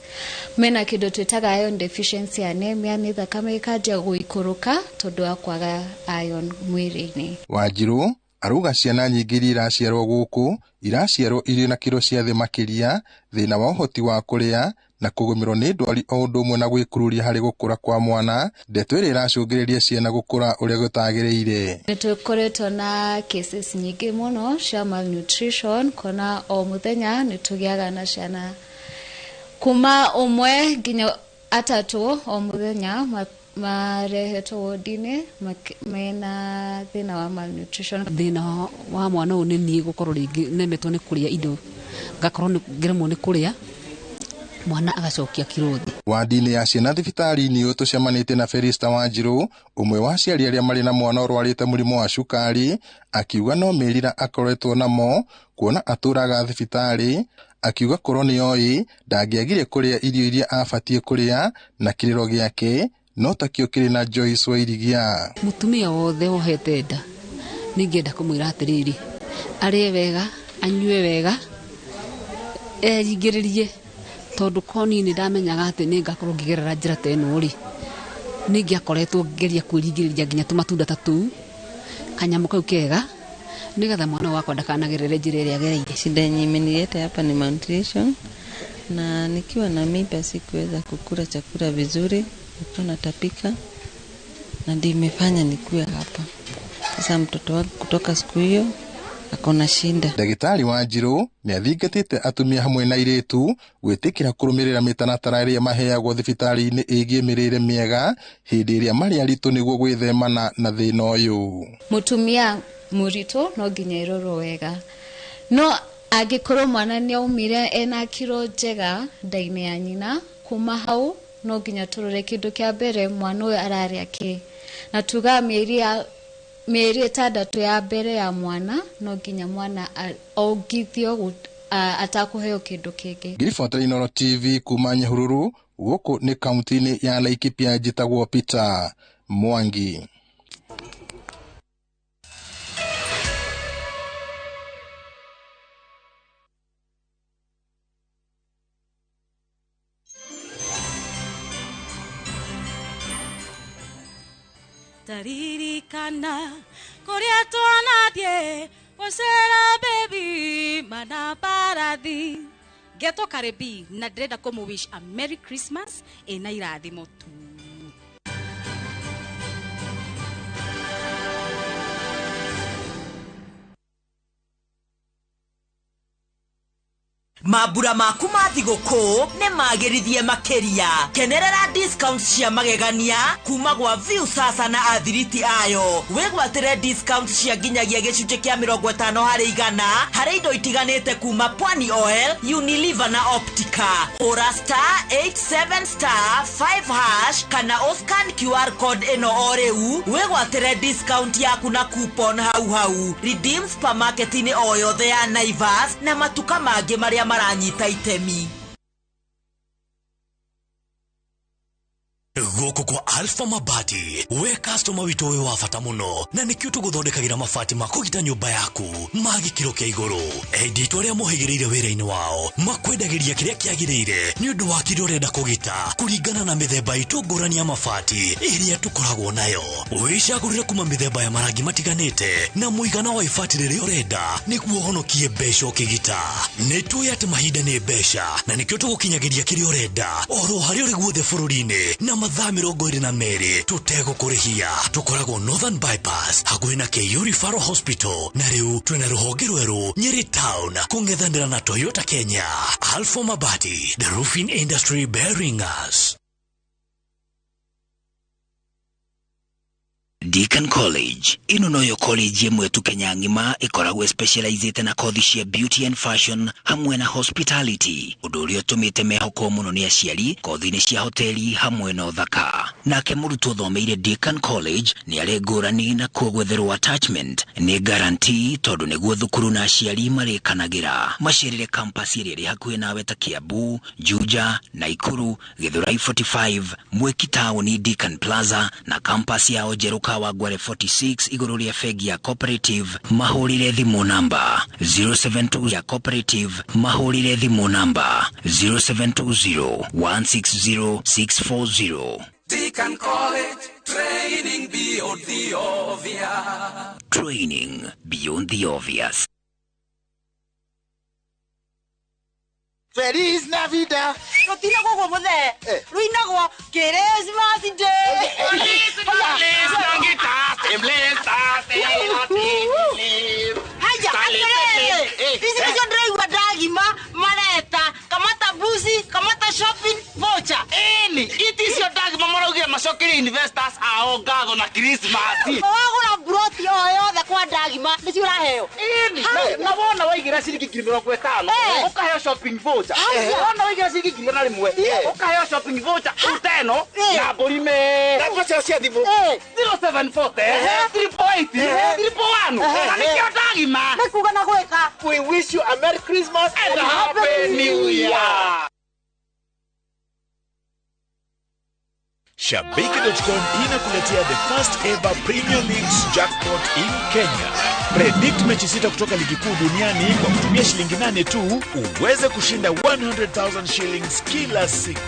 mena kĩndũ twĩtaga iron deficiency anemia, nĩ thakame ĩkanjia gũikũrũka tondũ wa kwaga iron mwĩrĩ-inĩ. Wanjiru aruga ciana nyingĩ iria iraciarwo gũkũ iraciarwo irĩ na kiro cia thĩ makĩria, thĩna wa ũhoti wa kũrĩa na kũgũmĩrwo nĩ ndwari o ũndũ ũmwe na gwĩkururia harĩ gũkũra kwa mwana, ndeto ĩrĩa ĩracũngĩrĩria ciana gũkũra ũrĩa gũtagĩrĩire. Nĩ tũkoretwo na cases nyingĩ mũno cia malnutrition, kuona o mũthenya nĩ tũgĩaga na ciana kuma 1 nginya 3 o mũthenya marehetwo wodi-inĩ mena thĩna wa malnutrition. Thĩna wa mwana ũyũ nĩ niĩ gũkorwo rĩngĩ nemetwo nĩ kũrĩa indo, ngakorwo ngĩremwo nĩ kũrĩa, mwana agacokia kiro thĩ. Wandi-inĩ ya ciana thibitarĩ-inĩ ũyũ tũcemanĩtie na Felista Wanjiru, ũmwe wa aciari arĩa marĩ na mwana ũrwarĩte mũrimũ wa cukari, akiuga no mĩrira akoretwo namo kuona atũraga thibitarĩ, akiuga korwo nĩoĩ ndangĩagire kũrĩa irio iria abatiĩ kũrĩa na kĩrĩro gĩake no takĩo kĩrĩ na Joyce Wairigia. Mũtumia wothe wohete nda ningĩenda kũmwĩra atĩrĩrĩ, arĩe wega, anyue wega, eringĩrĩrie, tondũ ko niĩ nĩ ndamenyaga atĩ nĩ ngakorwo ngĩgerera njĩra ta ĩno rĩ, nĩ ingĩakoretwo ngĩgeria kwĩringĩrĩria nginya tũmatunda ta tũu, kanyamũ kau kega, nĩgetha mwana wakwa ndakanagerere njĩra ĩrĩa agereire. Shida yenye imenileta hapa ni malnutrition, na nikiwa na mimba sikuweza kukula chakula vizuri, nilikuwa natapika, na ndio imefanya nikuwe hapa. Sasa mtoto wangu kutoka siku hiyo akona shinda. Ndagĩtarĩ Wanjiru nĩ athingatĩte atumia hamwe na airĩtu gwĩtĩkĩra kũrũmĩrĩra mĩtaratara ĩrĩa maheagwo thibitarĩ-inĩ ĩgiĩ mĩrĩre mĩega hĩndĩ ĩrĩa marĩ aritũ nĩguo gwĩthemana na thĩna ũyũ. Mũtumia mũritũ no nginya ĩrorwo wega, no angĩkorwo mwana nĩ aumire ena kiro njega nda-inĩ ya nyina, kuma hau no nginya tũrore kĩndũ kĩa mbere mwana ũyũ ararĩa kĩ, na tuga mĩeri 6 ya mbere ya mwana no nginya mwana ongithio atakũheo kĩndũ kĩngĩ. Ngiribota Inooro TV kuma Nyahururu, gũkũ nĩ kaunti-inĩ ya Laikipia, njĩtagwo Peter Mwangi. Taririkana kuria twanathie gucera baby mana parathi Geto Karibi na ndĩrenda kũmũ wish a Merry Christmas ĩna irathimo tu. Mambura maku ma thigũkũ nĩ magĩrithie makĩria. Kenerera discount cia magegania kuma gwa View Sasa na athiriti ayo. Wĩgwatĩre discount cia nginyagia gĩcunjĩ kĩa 50% harĩ indo itiganĩte kuma Pwani Oil, Unilever na Optica. Hũra *87*5# kana ũscan QR code ĩno o rĩu wĩgwatĩre discount yaku na coupon hau hau. Redeem supermarket-inĩ o yothe ya Naivas na matuka mangĩ marĩa maranyita itemi. Gũkũ kwa Alpha Mabati, we customer witũ wĩ wa bata mũno, na nĩkĩo tũgũthondekagĩra mabati ma kũgita nyũmba yaku ma gĩkĩro kĩa igũrũ. Endia aitũ arĩa mohĩgĩrĩire wĩra-inĩ wao makwendagĩria kĩrĩa kĩagĩrĩire nĩ ũndũ wa kĩrĩa ũrenda kũgita kũringana na mĩthemba itũ ngũrani ya mabati ĩrĩa tũkoragwo nayo. Wĩcagũrĩre kuma mĩthemba ya marangi matiganĩte na mũigana wa ibati rĩrĩa ũrenda nĩguo ũhonokie mbeca ũkĩgita. Nĩ tũĩ atĩ mahinda nĩ mbeca na nĩkĩo tũgũkinyagĩria kĩrĩa ũrenda oro harĩa ũrĩ guothe bũrũri-inĩ na mathaa 22 tũtegũkũrĩhia. Tũkoragwo Northern Bypass hakuhĩ na KU Referral Hospital, na rĩu twĩna rũhonge rwerũ Nyeri Town kũng'ethanĩra na Toyota Kenya. Alpha Mabati, the roofing industry bearing us. Deacon College ĩno noyo college ĩmwe tu Kenya ng'ima ĩkoragwo specializĩte na kothi cia beauty and fashion hamwe na hospitality, ũndũ ũrĩa ũtũmĩte mehokwo mũno nĩ aciari kothi-inĩ cia hoteli hamwe na ũthaka. Nake mũrutwo ũthomeire Deacon College nĩ arĩ ngũrani na kuo gwetherwo attachment nĩ guarantee, tondũ nĩguo thukuru na aciari marĩkanagĩra. Macerere campus ĩrĩa ĩrĩ hakuhĩ nawe ta Kiambu, Juja, Naikuru, Githurai 45, Mwiki Town, Deacon Plaza na campus yao njerũ Kawangware 46 igũrũ rĩa bengi ya Cooperative. Mahũrĩre thimũ namba 072 ya Cooperative. Mahũrĩre thimũ namba 0720 160 640. Deacon College, training beyond the obvious. Training beyond the obvious. Feliz Navidad. Rutinagwo guo muthee. Ruinagwo Christmas Day. Haya, atĩrĩrĩ, ici nĩcio ndĩraigua ndagima mareta kamata mbuzi, kamata shopping voucher. Ĩni, iti icio ndagima maraugire macokerie investors ao ngatho na Christmas. Wagũra mburoti o yothe kwa ndagima nĩcio ũraheo. Ĩni, na wona waigĩra ciringi 50,000 ũkaheo shopping voucher. Wona waigĩra ciringi 1,100 ũkaheo shopping voucher uteno na mbũri me. Namba ciao cia thimũ 0740 348 341. Na nĩkĩo ndagima. Nĩ kuga na gwĩka. We wish you a Merry Christmas and a Happy New Year. Shabiki.com inakuletea the first ever Premier League's jackpot in Kenya. Predict mechi 6 kutoka ligi kuu duniani kwa kutumia shilingi 8 tu uweze kushinda 100,000 shillings kila siku.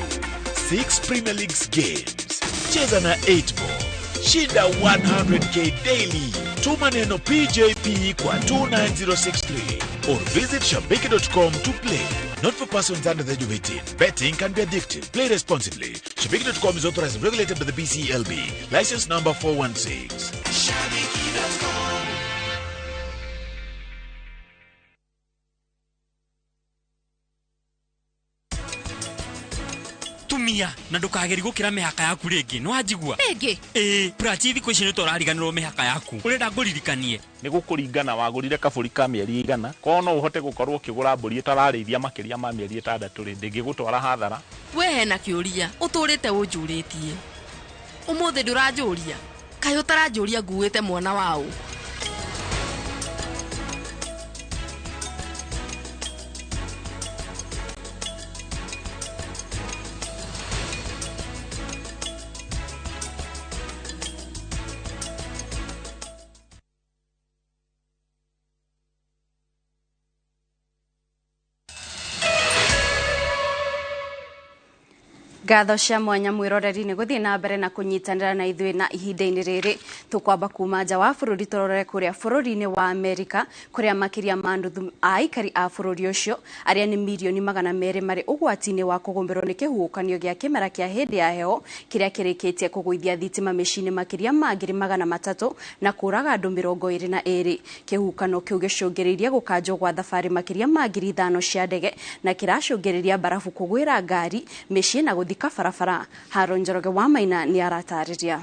6 Premier Leagues games. Cheza na 8 ball. Shinda 100k daily. Tuma neno PJP kwa 29063 or visit shabiki.com to play. Not for persons under the age of 18. Betting can be addictive. Play responsibly. Shabiki.com is authorized and regulated by the BCLB. License number 416. Shabiki.com. Tumia na ndukageri gukira mihaka yaku ringi no wanjigua ringi ii Prachi thiku ici nĩtũrariganĩrwo mĩhaka yaku ũrenda ngũririkanie nĩ gũkũringana wagũrire kabũri ka mĩeri 100 korwo no ũhote gũkorwo ũkĩgũra mbũri ĩtararĩithia makĩria ma mĩeri 6 rĩ ndĩngĩgũtwara hathara. We hena kĩũria ũtũrĩte ũnjũrĩtie ũmũthĩ ndũranjũria kaĩ ũtaranjũria nguĩte mwana waũ. Ngatho cia mwanya mwiroreri nĩ gũthiĩ na mbere na kũnyitanĩra na ithuĩ na ihinda-inĩ rĩrĩ tũkwamba kuma nja wa bũrũri tũrore kũrĩa bũrũri-inĩ wa Amerika kũrĩa makĩria ma nuthu a aikari a bũrũri ũcio arĩa nĩ mirioni 200 marĩ ũgwati-inĩ wa kũgũmĩrwo nĩ kĩhuhũkanio gĩa kĩmera kĩa hĩndĩ ya heho kĩrĩa kĩrĩkĩtie kũgũithia thitima mĩciĩ-inĩ makĩria ma 300,000 na kũraga andũ 22. Kĩhuhũkano kĩu gĩcũngĩrĩirie gũkanjwo gwa thabarĩ makĩria ma 5,000 cia ndege na kĩracũngĩrĩria mbarabu kũgwĩra ngari mĩciĩ na gũthika barabara. Haron Njoroge wa Maina nĩ aratarĩria.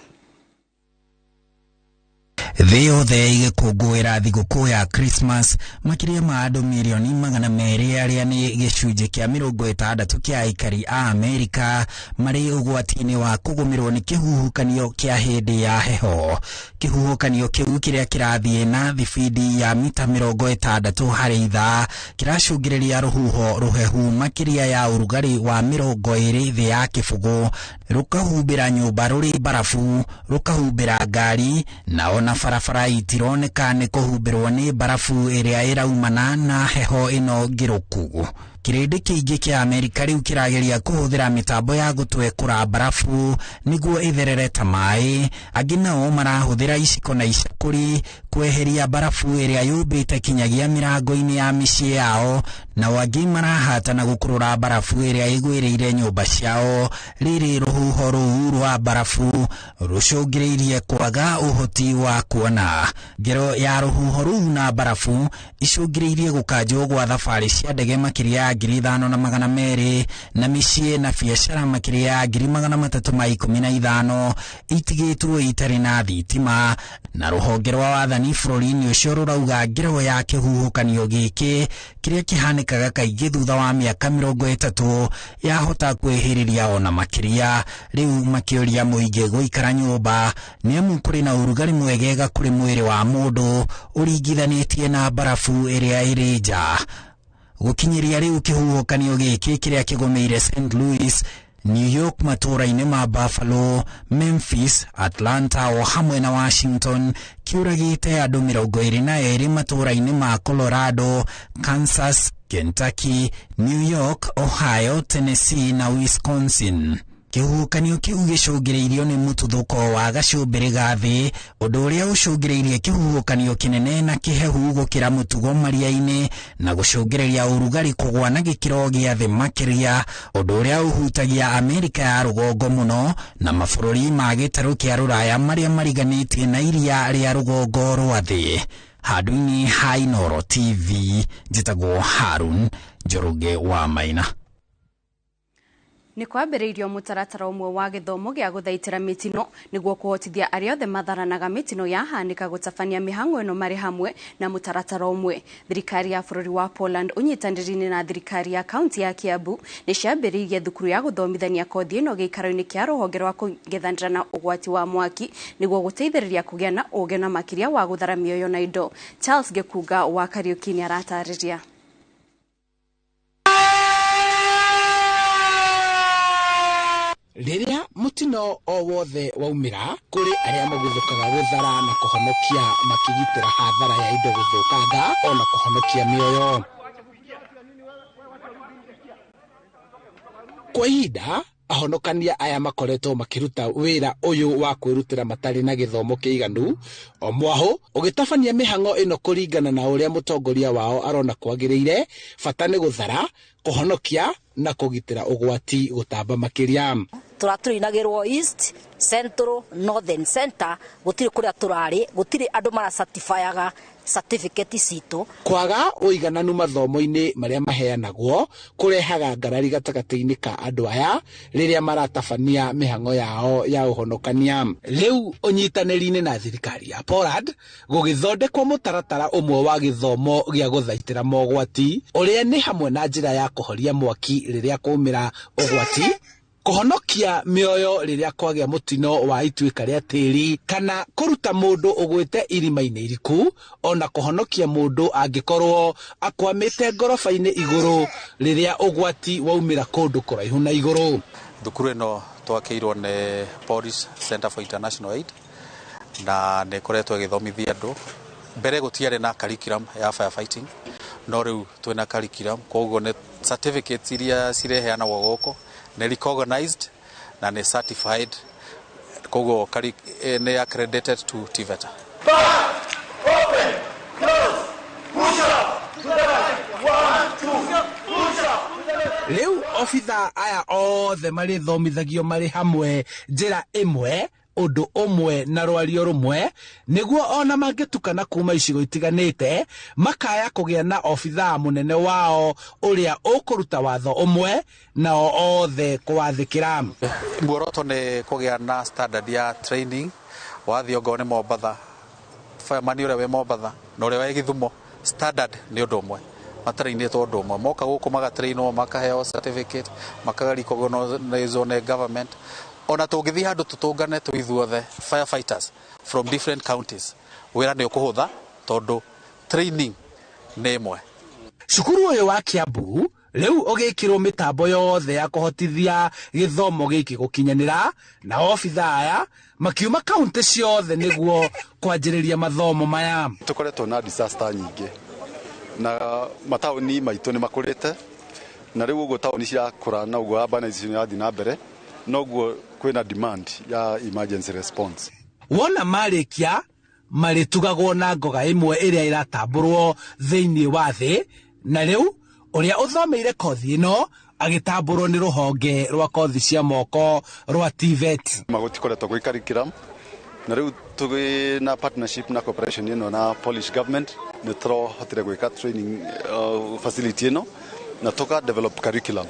Thĩ yothe ĩgĩkũngũĩra thigũkũ ya Christmas, makĩria ma andũ mirioni 200 arĩa nĩ gĩcunjĩ kĩa 60 kĩa aikari a Amerika marĩ ũgwati-inĩ wa kũgũmĩrwo nĩ kĩhuhũkanio kĩa hĩndĩ ya heho. Kĩhuhũkanio kĩu kĩrĩa kĩrathiĩ na thibindi ya mita 60 harĩ ithaa kĩracũngĩrĩria rũhuho rũhehu makĩria ya ũrugarĩ wa 20 thĩ ya kĩbũgũ Rũkahumbĩra nyũmba rũrĩ barafu, rũkahumbĩra ngari, na ona barabara itironeka nĩ kũhumbĩrwo nĩ barafu ĩrĩa ĩraumana na heho ĩno ngĩrũku. Kĩrĩndĩ kĩingĩ kĩa Amerika rĩu kĩrageria kũhũthĩra mĩtambo ya gũtwekũra barafu nĩguo ĩtherere ta maĩ. Angĩ nao marahũthĩra iciko na icakũri kweheria barafu ĩrĩa yũmbĩte kinyagia mĩrango-inĩ ya mĩciĩ yao, nao angĩ marahata na gũkũrũra barafu ĩrĩa ĩgwĩrĩire nyũmba ciao. Rĩrĩ rũhuho rũu rwa barafu rũcũngĩrĩirie kwaga ũhoti wa kuona. Ngero ya rũhuho rũu na barafu icũngĩrĩirie gũkanjwo gwa thabarĩ cia ndege makĩria ya 5,200 na mĩciĩ na biacara makĩria ya 315 itigĩtwo itarĩ na thitima. Na rũhonge rwa wathani bũrũri-inĩ ũcio rũrauga ngero ya kĩhuhũkanio gĩkĩ kĩrĩa kĩhanĩkaga kaingĩ thutha wa mĩaka 30 yahota kwĩhĩrĩria ona makĩria. Rĩu makĩũria mũingĩ gũikara nyũmba nĩamu kũrĩ na ũrugarĩ mwegega kũrĩ mwĩrĩ wa mũndũ ũringithanĩtie na barafu ĩrĩa ĩrĩ nja. Gũkinyĩria rĩu kĩhuhũkanio gĩkĩ kĩrĩa kĩgũmĩire St. Louis, New York, matũũra-inĩ ma Buffalo, Memphis, Atlanta o hamwe na Washington kĩũragĩte andũ 22 matũũra-inĩ ma Colorado, Kansas, Kentucky, New York, Ohio, Tennessee na Wisconsin. Kĩhuhũkanio kĩu gĩcũngĩrĩirio nĩ mũtuthũko wa gacũmbĩrĩ ga thĩ, ũndũ ũrĩa ũcũngĩrĩirie kĩhuhũkanio kĩnene na kĩhehu gũkĩra mũtugo maria-inĩ na gũcũngĩrĩria ũrugarĩ kũgũa na gĩkĩro gĩa thĩ makĩria, ũndũ ũrĩa ũhutagia Amerika ya rũgongo mũno na mabũrũri ma gĩtarũ kĩa rũraya marĩa mariganĩtie na iria rĩa rũgongo rwa thĩ. Handũ-inĩ ha Inooro TV, njĩtagwo Harun Njoroge wa Maina. Nĩ kwambĩrĩirio mũtaratara ũmwe wa gĩthomo gĩa gũthaitĩra mĩtino nĩguo kũhotithia arĩa othe matharanaga mĩtino yahanĩka gũtabania mĩhang'o ĩno marĩ hamwe na mũtaratara ũmwe. Thirikari ya bũrũri wa Poland ũnyitanĩri-inĩ na thirikari ya kaunti ya Kiambu nĩ ciambĩrĩirie thukuru ya gũthomithania kothi ĩno gĩikaro-inĩ kĩa rũhonge rwa kũng'ethanĩra na ũgwati wa mwaki nĩguo gũteithĩrĩria kũgĩa na ũũgĩ na makĩria wa gũthara mĩoyo na indo. Charles Gĩkunga wa Kariuki nĩaratarĩria. Rĩrĩa mũtino o wothe waumĩra kũrĩ arĩa maguthũkaga gũthara na kũhonokia makĩgitĩra hathara ya indo gũthũkanga ona kũhonokia mĩoyo. Kwa ihinda ahonokania aya makoretwo makĩruta wĩra ũyũ wa kwĩrutĩra matarĩ na gĩthomo kĩiganu, o mwahũ ũgĩtabania mĩhang'o ĩno kũringana na ũrĩa mũtongoria wao arona kwagĩrĩire. Bata nĩ gũthara, kũhonokia na kũgitĩra ũgwati gũtamba makĩria. Tũratũinagĩrwo East, Central, Northern Center, gũtirĩ kũrĩa tũrarĩ, gũtirĩ andũ maracertifyaga certificate citũ. Kwaga ũigananu mathomo-inĩ marĩa maheanagwo kũrehaga ngarari gatagatĩ-inĩ ka andũ aya rĩrĩa maratabania mĩhang'o yao ya ũhonokania. Rĩu ũnyitanĩri-inĩ na thirikari ya Poland gũgĩthondekwo mũtaratara ũmwe wa gĩthomo gĩa gũthaitĩra mogwati, ũrĩa nĩ hamwe na njĩra ya kũhoria mwaki rĩrĩa kwaumĩra ũgwati, kũhonokia mĩoyo rĩrĩa kwagĩa mũtino wa ituĩka rĩa tĩri, kana kũruta mũndũ ũgwĩte irima-inĩ iriku, ona kũhonokia mũndũ angĩkorwo akwamĩte ngoroba-inĩ igũrũ rĩrĩa ũgwati waumĩra kũndũ kũraihu na igũrũ. Thukuru ĩno twakĩirwo nĩ Polish Center for International Aid na nĩ ĩkoretwo ĩgĩthomithia andũ. Mbere gũtiarĩ na curriculum ya firefighting, no rĩu twĩna curriculum, koguo nĩ certificates iria cireheanagwo gũkũ nĩ recognized na nĩ certified, koguo nĩ accredited to TVETA. Back, open, close, push up, to the right, 1, 2, push up. Rĩu obitha aya othe marĩthomithagio marĩ hamwe njĩra ĩmwe, ũndũ ũmwe na rwario rũmwe, nĩguo ona mangĩtukana kuma icigo itiganĩte makaya kũgĩa na obithaa mũnene wao ũrĩa ũkũruta watho ũmwe nao othe kũwathĩkĩra. Muoroto nĩ kũgĩa na standard ya training. Wathiĩ ongorwo nĩ Mombatha, fireman ũrĩa wĩ Mombatha na ũrĩa wĩ Gĩthumo, standard nĩ ũndũ ũmwe, matarainĩtwo ũndũ ũmwe. Moka gũkũ magatrainwo, makaheo certificate, makarecognize nĩ government. Ona tũngĩthiĩ handũ tũtũngane twĩ ithuothe firefighters from different counties, wĩra nĩ ũkũhũtha tondũ training nĩ ĩmwe. Cukuru ũyũ wa Kiambu rĩu ũgĩkĩrwo mĩtambo yothe ya kũhotithia gĩthomo gĩkĩ gũkinyanĩra, na obitha aya makiuma kaunti ciothe nĩguo kwanjĩrĩria mathomo maya. Tũkoretwo na disaster nyingĩ na mataũni maitũ nĩ makũrĩte, na rĩu ũguo taũni cirakũra na ũguo urbanization irathiĩ na mbere, noguo kwĩna demand ya emergency response. Wona marĩkia marĩtugagwo na ngoga ĩmwe ĩrĩa ĩratambũrwo thĩinĩ wa thĩ, na rĩu ũrĩa ũthomeire kothi ĩno agĩtambũrwo nĩ rũhonge rwa kothi cia moko rwa TVET. Magũtikoretwo gwĩ curriculum, na rĩu tũgĩ na partnership na cooperation ĩno na Polish government nĩ tũrahotire gwĩka training facility ĩno na tũka develop curriculum.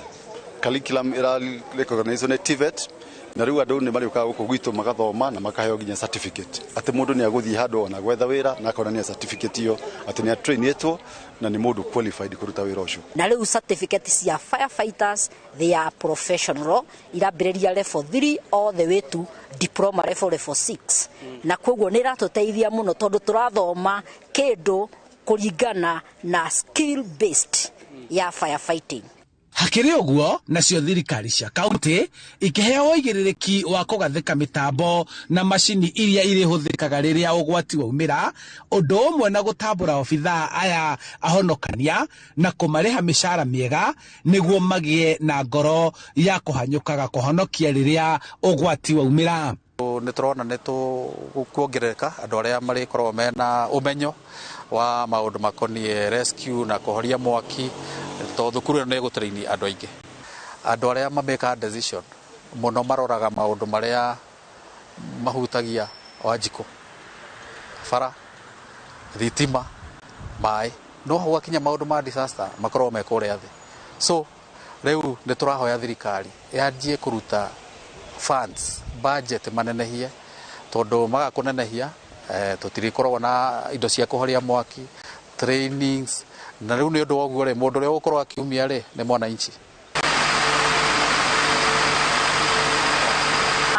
Curriculum ĩra recognize nĩ TVET, na rĩu andũ nĩ marĩũkaga gũkũ gwitũ magathoma na makaheo nginya certificate atĩ mũndũ nĩ agũthiĩ handũ ona gwetha wĩra na akonania certificate ĩyo atĩ nĩ atrainĩtwo na nĩ mũndũ qualified kũruta wĩra ũcio. Na rĩu certificate cia firefighters, they are professional, irambĩrĩria level 3 all the way to diploma level 6, na koguo nĩ iratũteithia mũno tondũ tũrathoma kĩndũ kũringana na skill based ya firefighting. Hakĩrĩ ũguo, nacio thirikari cia kaunti ikĩheo ũigĩrĩrĩki wa kũgathĩka mĩtambo na macini iria irĩhũthĩkaga rĩrĩa ũgwati waumĩra, ũndũ ũmwe na gũtambũra obithaa aya ahonokania na kũmarĩha mĩcara mĩega nĩguo magĩe na ngoro ya kũhanyũkaga kũhonokia rĩrĩa ũgwati waumĩra. Nĩ tũrona nĩ tũkuongerereka andũ arĩa marĩkoragwo mena ũmenyo wa maũndũ makoniĩ rescue na kũhoria mwaki, tondũ thukuru ĩno nĩ ĩgũtraini andũ aingĩ. Andũ arĩa mamĩkaga decision mũno maroraga maũndũ marĩa mahutagia Wanjikũ, bara, thitima, maĩ, no gwakinya maũndũ ma disaster makoragwo me kũrĩa thĩ. So rĩu nĩ tũrahoya thirikari yanjie kũruta funds budget manenehie, tondũ maga kũnenehia tũtirĩkoragwo na indo cia kũhoria mwaki, trainings, na rĩu nĩ ũndũ wa ũguo rĩ, mũndũ ũrĩa ũgũkorwo akiumia rĩ nĩ mwananchi.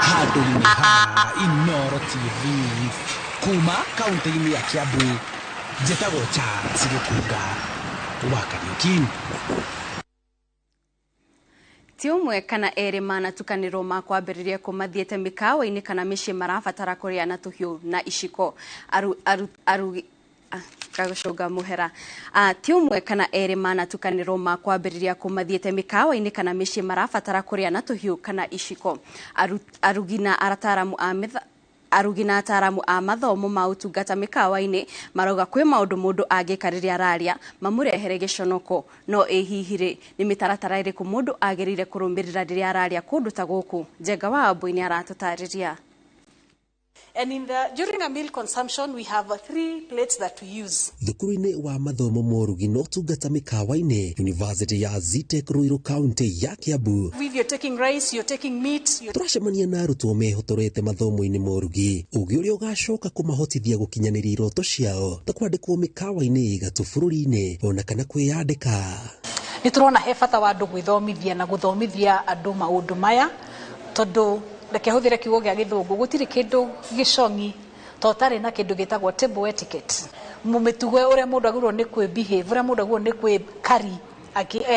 Handũ-inĩ ha Inooro TV kuma kaunti-inĩ ya Kiambu, njĩtagwo Charles Gĩkunga wa Kariuki. Ti ũmwe kana erĩ manatukanĩrwo ma kwambĩrĩria kũmathiĩte mĩkawa-inĩ kana mĩciĩ marabatara kũrĩa na tũhiũ na iciko. Kagũcũnga mũhera. Ti ũmwe kana erĩ manatukanĩrwo ma kwambĩrĩria kũmathiĩte mĩkawa-inĩ kana mĩciĩ marabatara kũrĩa na tũhiũ kana iciko. Arugi na ataaramu a arugi na ataaramu a mathomo ma ũtungata mĩkawa-inĩ marauga kwĩ maũndũ mũndũ angĩka rĩrĩa araria mamũrehere gĩconoko. No ĩ hihi rĩ, nĩ mĩtaratara ĩrĩkũ mũndũ agĩrĩire kũrũmĩrĩra rĩrĩa araria kũndũ ta gũkũ? Njenga wa Ambui nĩ aratũtarĩria. And in the, during a meal consumption, we have 3 plates that we use. Thukuru-inĩ wa mathomo ma ũrugi na ũtungata mĩkawa-inĩ, University ya Zetech Ruiru County ya Kiambu. If you're taking rice, you're taking meat. Tũracemania na arutwo mehotorete mathomo-inĩ ma ũrugi, ũgĩ ũrĩa ũgacoka kũmahotithia gũkinyanĩria iroto ciao ta kwandĩkwo mĩkawa-inĩ ĩgatũ bũrũri-inĩ ona kana kwĩyandĩka. Nĩ tũrona he bata wa andũ gwĩthomithia na gũthomithia andũ maũndũ maya, tondũ reke hũthĩre kiugo gĩa gĩthũngũ, gũtirĩ kĩndũ gĩcong'i to ũtarĩ na kĩndũ gĩtagwo table etiquette. Mĩtugo ũrĩa mũndũ agĩrĩirwo nĩ kwĩ behave, ũrĩa mũndũ agĩrĩirwo nĩ kwĩ carry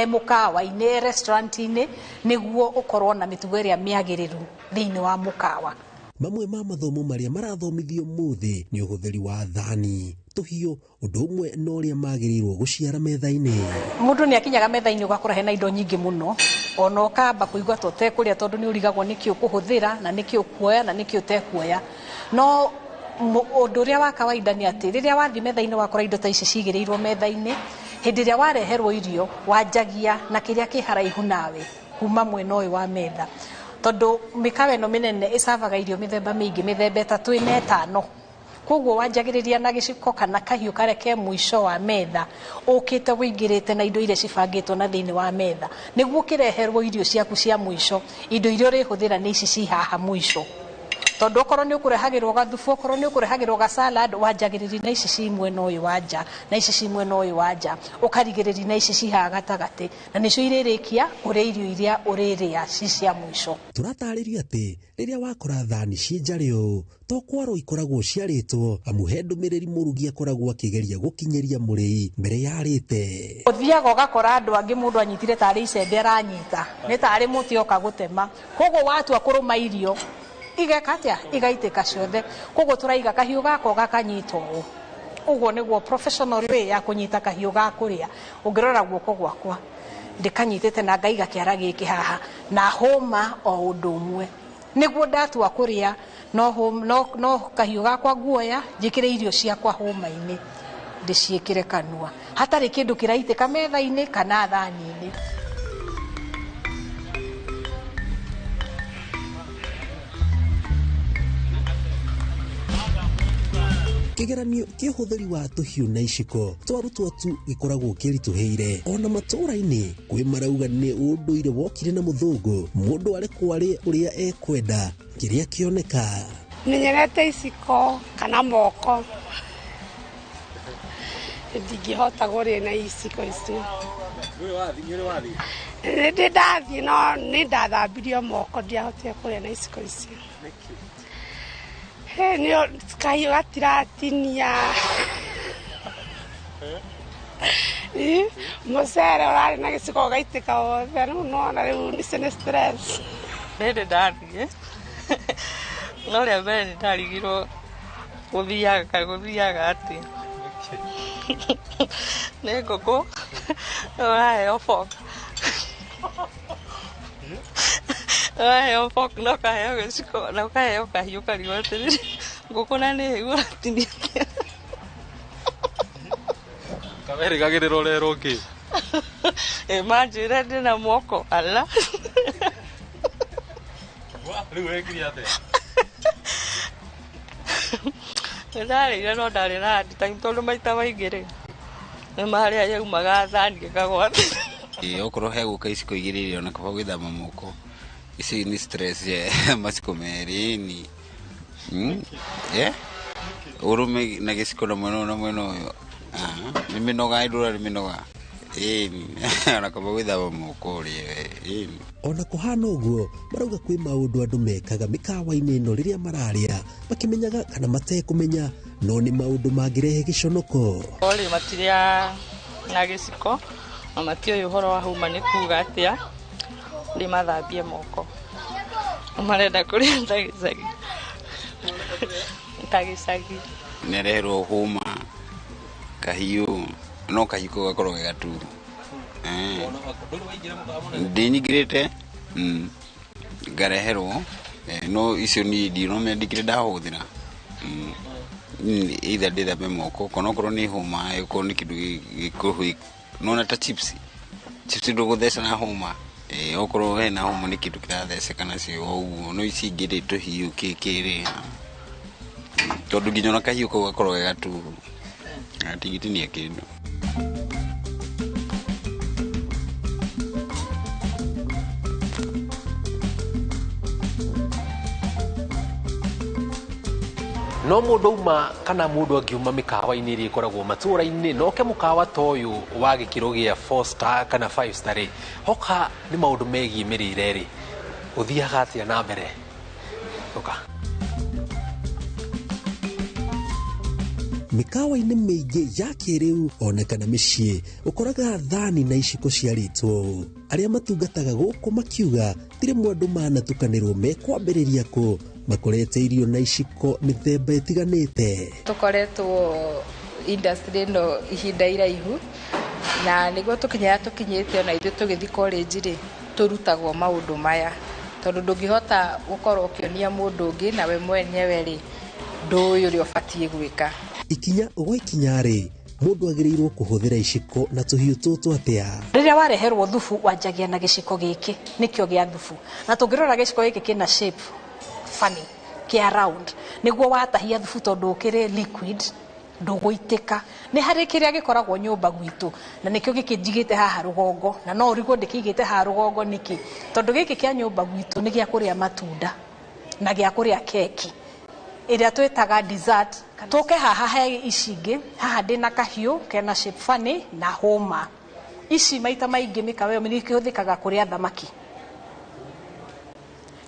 mũkawa-inĩ, restaurant-inĩ, nĩguo ũkorwo na mĩtugo ĩrĩa mĩagĩrĩru thĩinĩ wa mũkawa. Mamwe ma mathomo marĩa marathomithio mũthĩ nĩ ũhũthĩri wa thani, tũhiũ, ũndũ ũmwe na ũrĩa magĩrĩirwo gũciara metha-inĩ. Mũndũ nĩ akinyaga metha-inĩ ũgakora hena indo nyingĩ mũno, ona ũkamba kũigua ta ũtekũrĩa tondũ nĩ ũrigagwo nĩkĩ ũkũhũthĩra na nĩkĩ ũkuoya na nĩkĩ ũtekuoya. No ũndũ ũrĩa wa kawaida nĩ atĩ rĩrĩa wathiĩ metha-inĩ wakora indo ta ici cigĩrĩirwo metha-inĩ, hĩndĩ ĩrĩa wareherwo irio wanjagia na kĩrĩa kĩ haraihu nawe kuma mwena ũyũ wa metha, tondũ mĩkawa ĩno mĩnene ĩcavaga irio mĩthemba mĩingĩ, mĩthemba 3 na 5. Koguo wanjagĩrĩria na gĩciko kana kahiũ karĩa ke mũico wa metha, ũkĩte wĩingĩrĩte na indo iria cibangĩtwo na thĩinĩ wa metha, nĩguo ũkĩreherwo irio ciaku cia mũico, indo iria ũrĩhũthĩra nĩ ici ci haha mũico. Tondu okorwo ni ukurehagirwo gathubu, okorwo ni ukurehagirwo ga salad, wanjagĩrĩria na ici ci mwena ũyũ wa nja, na ici ci mwena ũyũ wa nja, ũkarigĩrĩria na ici ci haha gatagatĩ, na nĩcio irĩrĩkia kũrĩa irio iria ũrĩrĩa ci cia mũico. Tũratarĩrio atĩ rĩrĩa wakora thani ciĩ njarĩ ũũ to kwarwo ikoragwo ciarĩtwo, amu he ndũmĩrĩri mũrugi akoragwo akĩgeria gũkinyĩria mũrĩi mbere yarĩte. Ũthiaga ũgakora andũ angĩ mũndũ anyitire tarĩ icembe aranyita, nĩ tarĩ mũtĩ oka gũtema, koguo watua kũrũma irio igeka atĩa, igaitĩka ciothe. Koguo tũraiga kahiũ gaka gakanyita ũũ, ũguo nĩguo professional way ya kũnyita kahiũ ga kũrĩa. Ũngĩrora guoko gwakwa ndĩkanyitĩte na ngaiga kĩara gĩkĩ haha na hũma o ũndũ ũmwe, nĩguo ndatua kũrĩa no kahiũ gakwa nguoya njĩkĩre irio ciakwa hũma-inĩ ndĩciĩkĩre kanua hatarĩ kĩndũ kĩraitĩka metha-inĩ kana thani-inĩ. Kĩgeranio kĩa ũhũthĩri wa tũhiũ na iciko twarutwo tu gĩkoragwo kĩritũhĩire ona matũũra-inĩ. Kwĩ marauga nĩ ũndũire wokire na mũthũngũ, mũndũ arekwo arĩe ũrĩa ekwenda kĩrĩa kĩoneka. Menyerete iciko kana moko, ndingĩhota kũrĩa na iciko icio. Nĩ ndathiĩ no nĩ ndathambirio moko, ndiahotire kũrĩa na iciko icio. Nĩ kahiũ gatiratinia, mũcere ũrarĩ na gĩciko ũgaitĩka wothe, rĩu nĩwona rĩu icio nĩ stress. Rĩrĩ ndathiĩ no rĩa mbere nĩ ndarigirwo gũthiaga atĩa, nĩ ngũkũ ũraheo fork, ũraheo fork na ũkaheo gĩciko na ũkaheo kahiũ karigwo atĩrĩrĩ, ngũkũ na nĩ hĩu ũratinia atĩa? Kawerĩgagĩrĩra ũrerwo kĩ? Manjĩre ndĩna moko ala. Rĩu wekire atĩa? Nĩ ndarĩire no ndarĩ na hard time tondũ maita maingĩ rĩ nĩ marĩa yaumaga thani ĩkagwa thĩ. Okorwo he gũka iciko igĩrĩ rĩ, ona kaba gwĩthamba moko. Ici nĩ stress ya maciko merĩ ni. Ũrũme na gĩciko na mwena ũyũ na mwena ũyũ. Nĩ mĩnoga ĩndũra nĩ mĩnoga. Ĩni ona kaba gwĩthamba moko ũrĩe. Ĩni. Ona kũhana ũguo marauga kwĩ maũndũ andũ mekaga mĩkawa-inĩ ĩno rĩrĩa mararĩa makĩmenyaga kana matekũmenya, no nĩ maũndũ mangĩrehe gĩconoko. Orĩ matirĩa na gĩciko na matiũĩ ũhoro wa hũma nĩ kuga atĩa, rĩ mathambie moko, marenda kũrĩa ta gĩcagi, ta gĩcagi. Nĩareherwo hũma kahiũ, no kahiũ kau gakorwo ge gaturu. Ndĩnyingĩrĩte ngareherwo, no icio niĩ ndinomenya ndikĩrĩ ndahũthĩra. Either ndĩthambe moko kana okorwo nĩ hũma, okorwo nĩ kĩndũ gĩkũhĩ, nĩwona ta chips, chips ndũgũtheca na hũma. Okorwo hena hũma nĩ kĩndũ kĩratheceka nacio ũguo, no ici ingĩ rĩ tũhiũ kĩ kĩ rĩ, tondũ nginya ona kahiũ kau gakorwo ge gaturu gatingĩtinia kĩndũ. No mũndũ auma kana mũndũ angiuma mĩkawa-inĩ ĩrĩa ĩkoragwo matũũra-inĩ na oke mũkawa ta ũyũ wa gĩkĩro gĩa 4 star kana 5 star rĩ, hoka nĩ maũndũ megiĩ mĩrĩre rĩ, ũthiaga atĩa na mbere? Ũka. Mĩkawa-inĩ mĩingĩ ya kĩrĩu ona kana mĩciĩ ũkoraga thani na iciko ciarĩtwo. Arĩa matungataga gũkũ makiuga ti rĩmwe andũ manatukanĩrwo mekwambĩrĩria kũ makorete irio na iciko mĩthemba ĩtiganĩte. Tũkoretwo industry ĩno ihinda iraihu na nĩguo tũkinyaga tũkinyĩte ona ithuĩ tũgĩthiĩ college rĩ, tũrutagwo maũndũ maya tondũ ndũngĩhota gũkorwo ũkĩonia mũndũ ũngĩ nawe mwenyewe rĩ ndũĩ ũrĩa ũbatiĩ gwĩka. Ikinya gwa ikinya rĩ, mũndũ agĩrĩirwo kũhũthĩra iciko na tũhiũ tũtũ atĩa? Rĩrĩa wareherwo thubu wanjagia na gĩciko gĩkĩ nĩkĩo gĩa thubu, na tũngĩrora gĩciko gĩkĩ kĩna shape funny kĩa round, nĩguo watahia thubu tondũ ũkĩrĩ liquid ndũgũitĩka. Nĩ harĩ kĩrĩa gĩkoragwo nyũmba gwitũ na nĩkĩo gĩkĩ njigĩte haha rũgongo, na no ũrigwo ndĩkĩigĩte haha rũgongo nĩkĩ, tondũ gĩkĩ kĩa nyũmba gwitũ nĩ gĩa kũrĩa matunda. na gĩa kũrĩa keki ĩrĩa twĩtaga dessert. Tũke haha he ici ingĩ, haha ndĩna kahiũ kena shape funny na hũma. Ici maita maingĩ mĩkawa ĩyo nĩ kĩhũthĩkaga kũrĩa thamaki.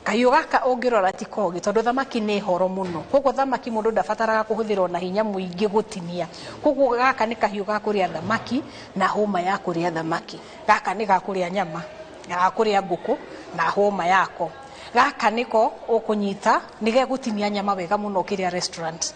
Kahiũ gaka ũngĩrora ti kogĩ tondũ thamaki nĩ horo mũno, koguo thamaki mũndũ ndabataraga kũhũthĩrwo na hinya mũingĩ gũtinia. Koguo gaka nĩ kahiũ ga kũrĩa thamaki na hũma ya kũrĩa thamaki. Gaka nĩ ga kũrĩa nyama, ga kũrĩa ngũkũ na hũma yako. Gaka nĩko ũkũnyita nĩgegũtinia nyama wega mũno ũkĩrĩa restaurant.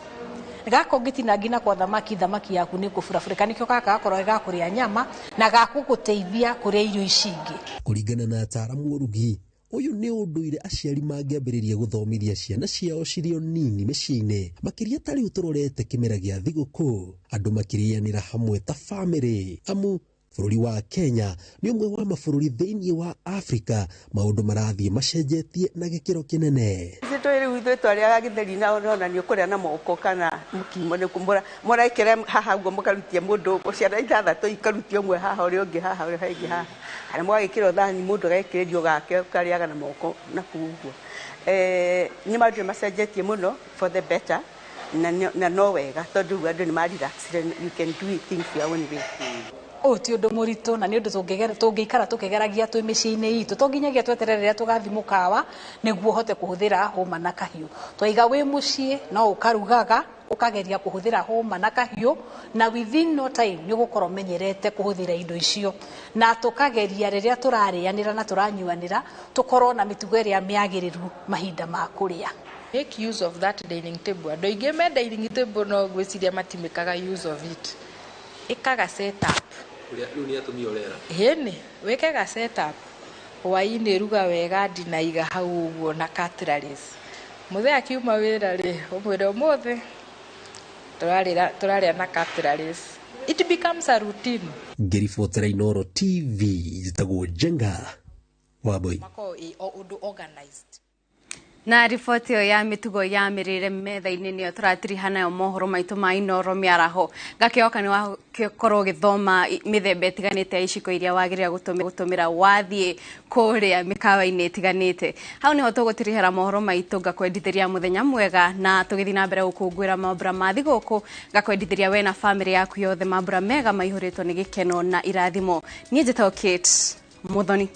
Gaka ũngĩtinangia na kwa thamaki, thamaki yaku nĩ kũburaburĩka. Nĩkĩo gaka gakoragwo ga kũrĩa nyama na gakũgũteithia kũrĩa irio ici ingĩ. Kũringana na ataaramu ũrugi, ũyũ nĩ ũndũire aciari mangĩambĩrĩria gũthomithia ciana ciao cirĩ o nini mĩciĩ-inĩ, makĩria ta rĩu tũrorete kĩmera gĩa thigũkũ, andũ makĩrĩanĩra hamwe ta bamĩrĩ. Amu bũrũri wa Kenya nĩ ũmwe wa mabũrũri thĩinĩ wa Afrika maũndũ marathiĩ macenjetie na gĩkĩro kĩnene. Ithuĩ twĩ rĩu ithuĩ twarĩaga gĩtheri na ona nĩ ũkũrĩa na moko kana mũkimo nĩ mũrekĩra haha ũguo mũkarutia mũndũ ciana ithathatũ ikarutia ũmwe haha ũrĩa ũngĩ haha ũrĩa ũngĩ haha, kana mũgagĩkĩrwo thani mũndũ agekĩrĩrio gake ũkarĩaga na moko na kũu ũguo. Nĩ maũndũ macenjetie mũno for the better na no wega tondũ rĩu andũ nĩ ma relax, you can do things your own way. Ũyũ ti ũndũ mũritũ na nĩ ũndũ tũngĩikara tũkĩgeragia twĩ mĩciĩ-inĩ itũ. To nginyagia tweterere rĩrĩa tũgathiĩ mũkawa nĩguo ũhote kũhũthĩra hũma na kahiũ. Twaiga wĩ mũciĩ no ũkarugaga, ũkageria kũhũthĩra hũma na kahiũ, na within no time nĩ ũgũkorwo ũmenyerete kũhũthĩra indo icio. Na tũkageria rĩrĩa tũrarĩanĩra na tũranyuanĩra tũkorwo na mĩtugo ĩrĩa mĩagĩrĩru mahinda ma kũrĩa. Make use of that dining table. Andũ aingĩ me dining table no ngwĩciria matimĩkaga use of it. Ĩkaga set up. Rĩu nĩ atumia ũrera. Ĩni, wĩke ga set up. Hwaĩ-inĩ ruga wega ndinaiga hau ũguo na cutleries. Mũthee akiuma wĩra rĩ, ũmwĩre ũmũthĩ tũrarĩa na cutleries. It becomes a routine. Ngĩribotera Inooro TV, njĩtagwo Njenga Wambui. Makoragwo ĩ o ũndũ organized. Na riboti ĩyo ya mĩtugo ya mĩrĩre metha-inĩ nĩyo tũratiriha nayo mohoro maitũ ma Inooro mĩaraho. Ngakĩoka nĩ wakorwo ũgĩthoma mĩthemba ĩtiganĩte ya iciko iria wagĩrĩire gũtũmĩra wathiĩ kũrĩa mĩkawa-inĩ ĩtiganĩte. Hau nĩho tũgũtirihĩra mohoro maitũ, ngakwendithĩria mũthenya mwega na tũgĩthiĩ na mbere gũkũngũĩra mambura ma thigũkũ, ngakwendithĩria we na bamĩrĩ yaku yothe mambura mega maihũrĩtwo nĩ gĩkeno na irathimo. Niĩ njĩtagwo Kate Muthoni.